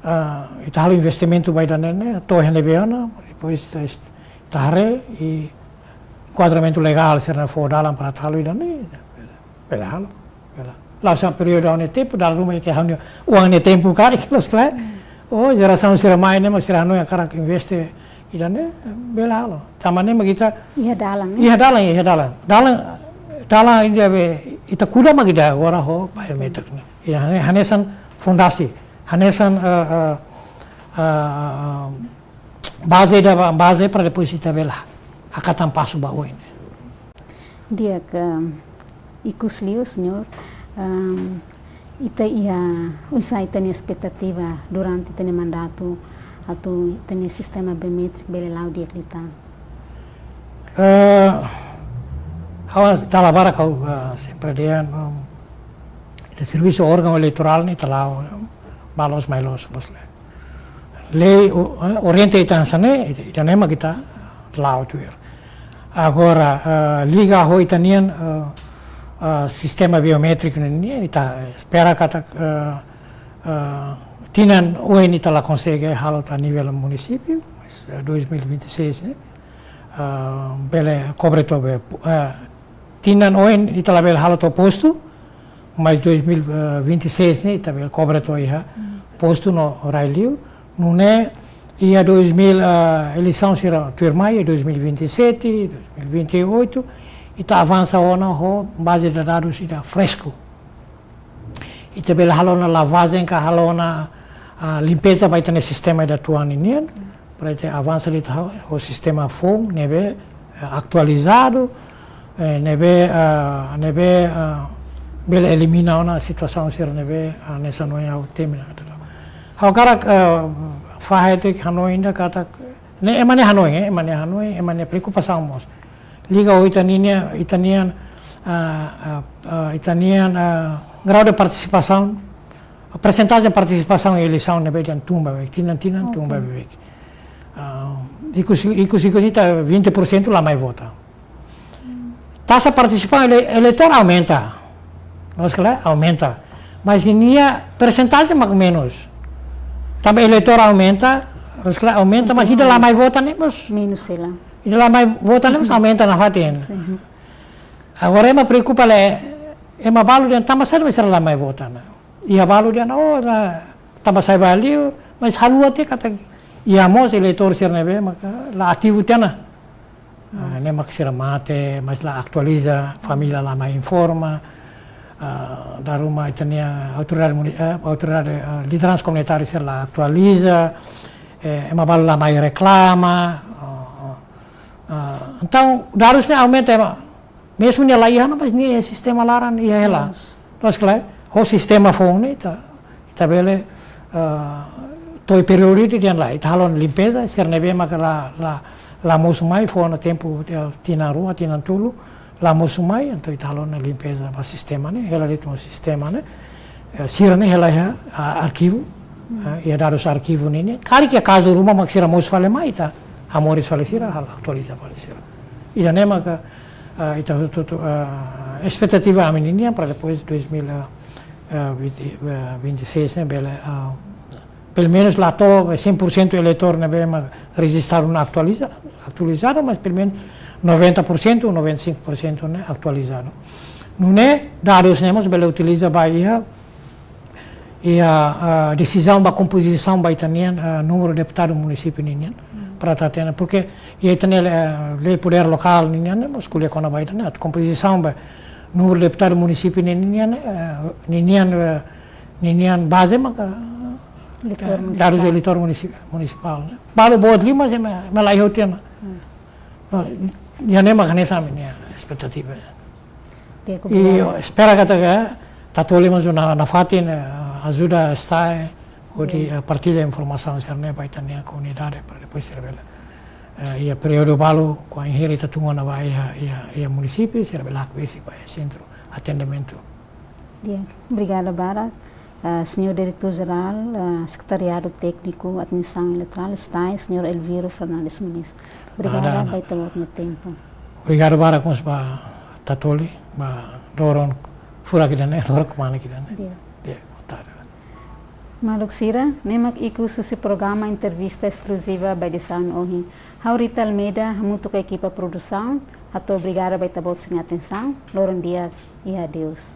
ah, ita halo investimentu ba ida-ne'e, ne'e, to'o iha ne'ebé ona, depois ita est-, ita haree, i enkuadramentu legál sira ne'e fó dalan para atu halo ida-ne'e, bele halo. Bele. La'ós hanesan períodu ha'u-nia tempu, dala ruma ke ha'u-nia, ha'u-nia tempu karik, loos ka lae. Hmm. Oh, jerasaun sira mai ne'e, mas sira hanoin hakarak investe ida-ne'e, bele halo. Tanba ne'e mak ita iha dalan, ne'e? Iha dalan, iha dalan. Dalan, dalan ida be ita kuda mak ida agora ho biometrik ne'e. Iha hane-, hanesan fondasi, hanesan, eh, eh, eh, baze ida ba, baze para depois ita bele hakatan pasu ba oin. Di'ak, ehm, ikus liu, señór, ehm, ita iha, oinsá ita-nia espetativa durante ita-nia mandatu, atu ita-nia sistema biométriku bele la'o di'ak liután? Eh, ha'u dala barak ha'u, eh, sempre dehan, ehm, ita servisu órgaun eleitorál ne'e ita la'o, eh, ba loos mai loos, loos ka lae. Lei o-, eh, orienta ita hanesan ne'e, ita, ita ne'e mak ita la'o tuir. Agora, eh, liga ho ita-nian, eh, eh, sistema biométriku ne'e nian, ita, eh, espera katak, eh, eh, tinan oin ita la konsege halo to'o nivel munisípiu, mas, eh, dois mil e vinte e seis ne'e, eh, bele kobre to'o be, eh, tinan oin ita labele halo to'o postu, mas dois mil e vinte e seis ne'e ita bele kobre to'o iha postu no rai liu, nune'e, Iha dois mil, ah, eleisaun sira tuirmai, dois mil e vinte e sete, dois mil e vinte e oito, ita avansa ona ho baze de dadus ida fresku. Ita bele halo ona lavagem ka halo ona, ah, limpeza ba ita-nia sistema ida tuan ninian, para ita avansa de'it ho, ho sistema foun ne'ebé, eh, atualizadu, eh, ne'ebé, ah, ne'ebé, ah, bele elimina ona situasaun sira ne'ebé, ah, hanesan ohin ha'u temi ona. Ha'u hakarak, ah, fahe tiha hanoin ida katak, ne'e ema nia hanoin, eh, ema nia hanoin, ema nia preokupasaun mós. Liga ho ita-nia, ita-nia, ah, ah, ah, ita-nia, ah, grau de partisipasaun, persentajen partisipasaun iha eleisaun ne'ebé dehan tun ba beibeik, tinan-tinan tun ba beibeik. Ah, ikus, ikus, ikus ita vinte por cento la mai vota. Taxa partisipasaun ele-, eleitór aumenta. Loos ka lae? Aumenta. Mas ninia persentajen mak menus. Tanba eleitór aumenta, loos ka lae? Aumenta, mas ida la mai vota ne'e mós. Menus hela. Ida la mai vota ne'e mós aumenta nafatin. Sin. Agora ema preokupa lae, ema balu dehan tanba saida mak sira la mai vota ne'e. Iha balu dehan, oh, la, tanba sai ba liur, mas haluha tiha katak iha mós eleitór sira ne'ebé maka la ativu tiha ona. Ah, ne'e mak sira mate, mas la atualiza, família la mai informa, ah, dala ruma ita-nia autoridade muni-, eh, autoridade, eh, lideransa komunitária sira la atualiza, eh, ema balu la mai reklama, ah, ah, entaun, dadus ne'e aumenta, ema, mezmu nia la iha ona, mas nia sistema laran iha hela. Yes. Loos ka lae, ho sistema foun ne'e ita, ita bele, ah, to'o períodu ida dehan lae, ita halo ona limpeza, sira ne'ebé maka la, la, la mosu mai, fó ona tempu, eh, tinan rua, tinan tolu, la mosu mai, entaun ita halo ona limpeza ba sistema ne'e, hela de'it mós sistema ne'e, eh, sira ne'e hela iha, ah, arkivu, eh, iha dadus arkivu ninian, karik iha kazu ruma mak sira mosu fali mai, ita hamoris fali sira, halo atualiza fali sira. Ida-ne'e maka, ah, ita hotu-hotu, ah, espetativa ami ninian para depois dois mil, ah, ah, vinte, ah, vinte e seis ne'e bele, ah, pelumenus la to'o cem por cento eleitór ne'ebé mak rejistadu ona atualiza-, atualizadu, mas pelumenus noventa por cento, noventa e cinco por cento ne'e atualizadu. Nune'e dadus ne'e mós bele utiliza ba iha, iha, ah, desizaun ba kompozisaun ba ita-nia, ah, númeru deputadu munisípiu ninian. Hmm. Para ita hatene, porque iha ita-nia, eh, lei podér lokál ninian, ne'e mós ko'alia kona-ba ita-nia, atu kompozisaun ba númeru deputadu munisípiu ninian, eh, ninian, eh, ninian baze maka, eleitór, eh, munisipál. Dadus eleitór munisi-, munisipál, ne'e. Balu boot liu, mas ema, ema la iha tiha ona. Hmm. No, iha ne'e maka hanesan ami-nia espetativa. Di'ak, i obrigada. Espera katak Tatoli mós na, nafatin, eh, ajuda STAE, hodi, eh, partilla informasaun sira-ne'e ba ita-nia komunidade, para depois sira bele, eh, iha períodu balu, kuandu hili ita tun ona ba iha, iha, iha munisípiu, sira bele hakbesik ba iha sentru atendimentu. Di'ak, obrigada barak. Ah, Señór Diretór Jerál, ah, Sekretariadu Tékniku Administrasaun Eleitorál, STAE, Señór Elviro Fernandes Muniz. Obrigada, nada, nada, ba ita-boot nia tempu. Obrigadu barak mós ba Tatoli, ba loron furak ida-ne'e, loron kmanek ida-ne'e. Di'ak. Di'ak, boa tarde. Maluk sira, ne'e mak ikus husi programa entrevista eskluziva ba edisaun ohin. Ha'u Rita Almeida, hamutuk ho ekipa produsaun, hato'o obrigada ba ita-boot sira-nia atensaun, loron di'ak i adeus.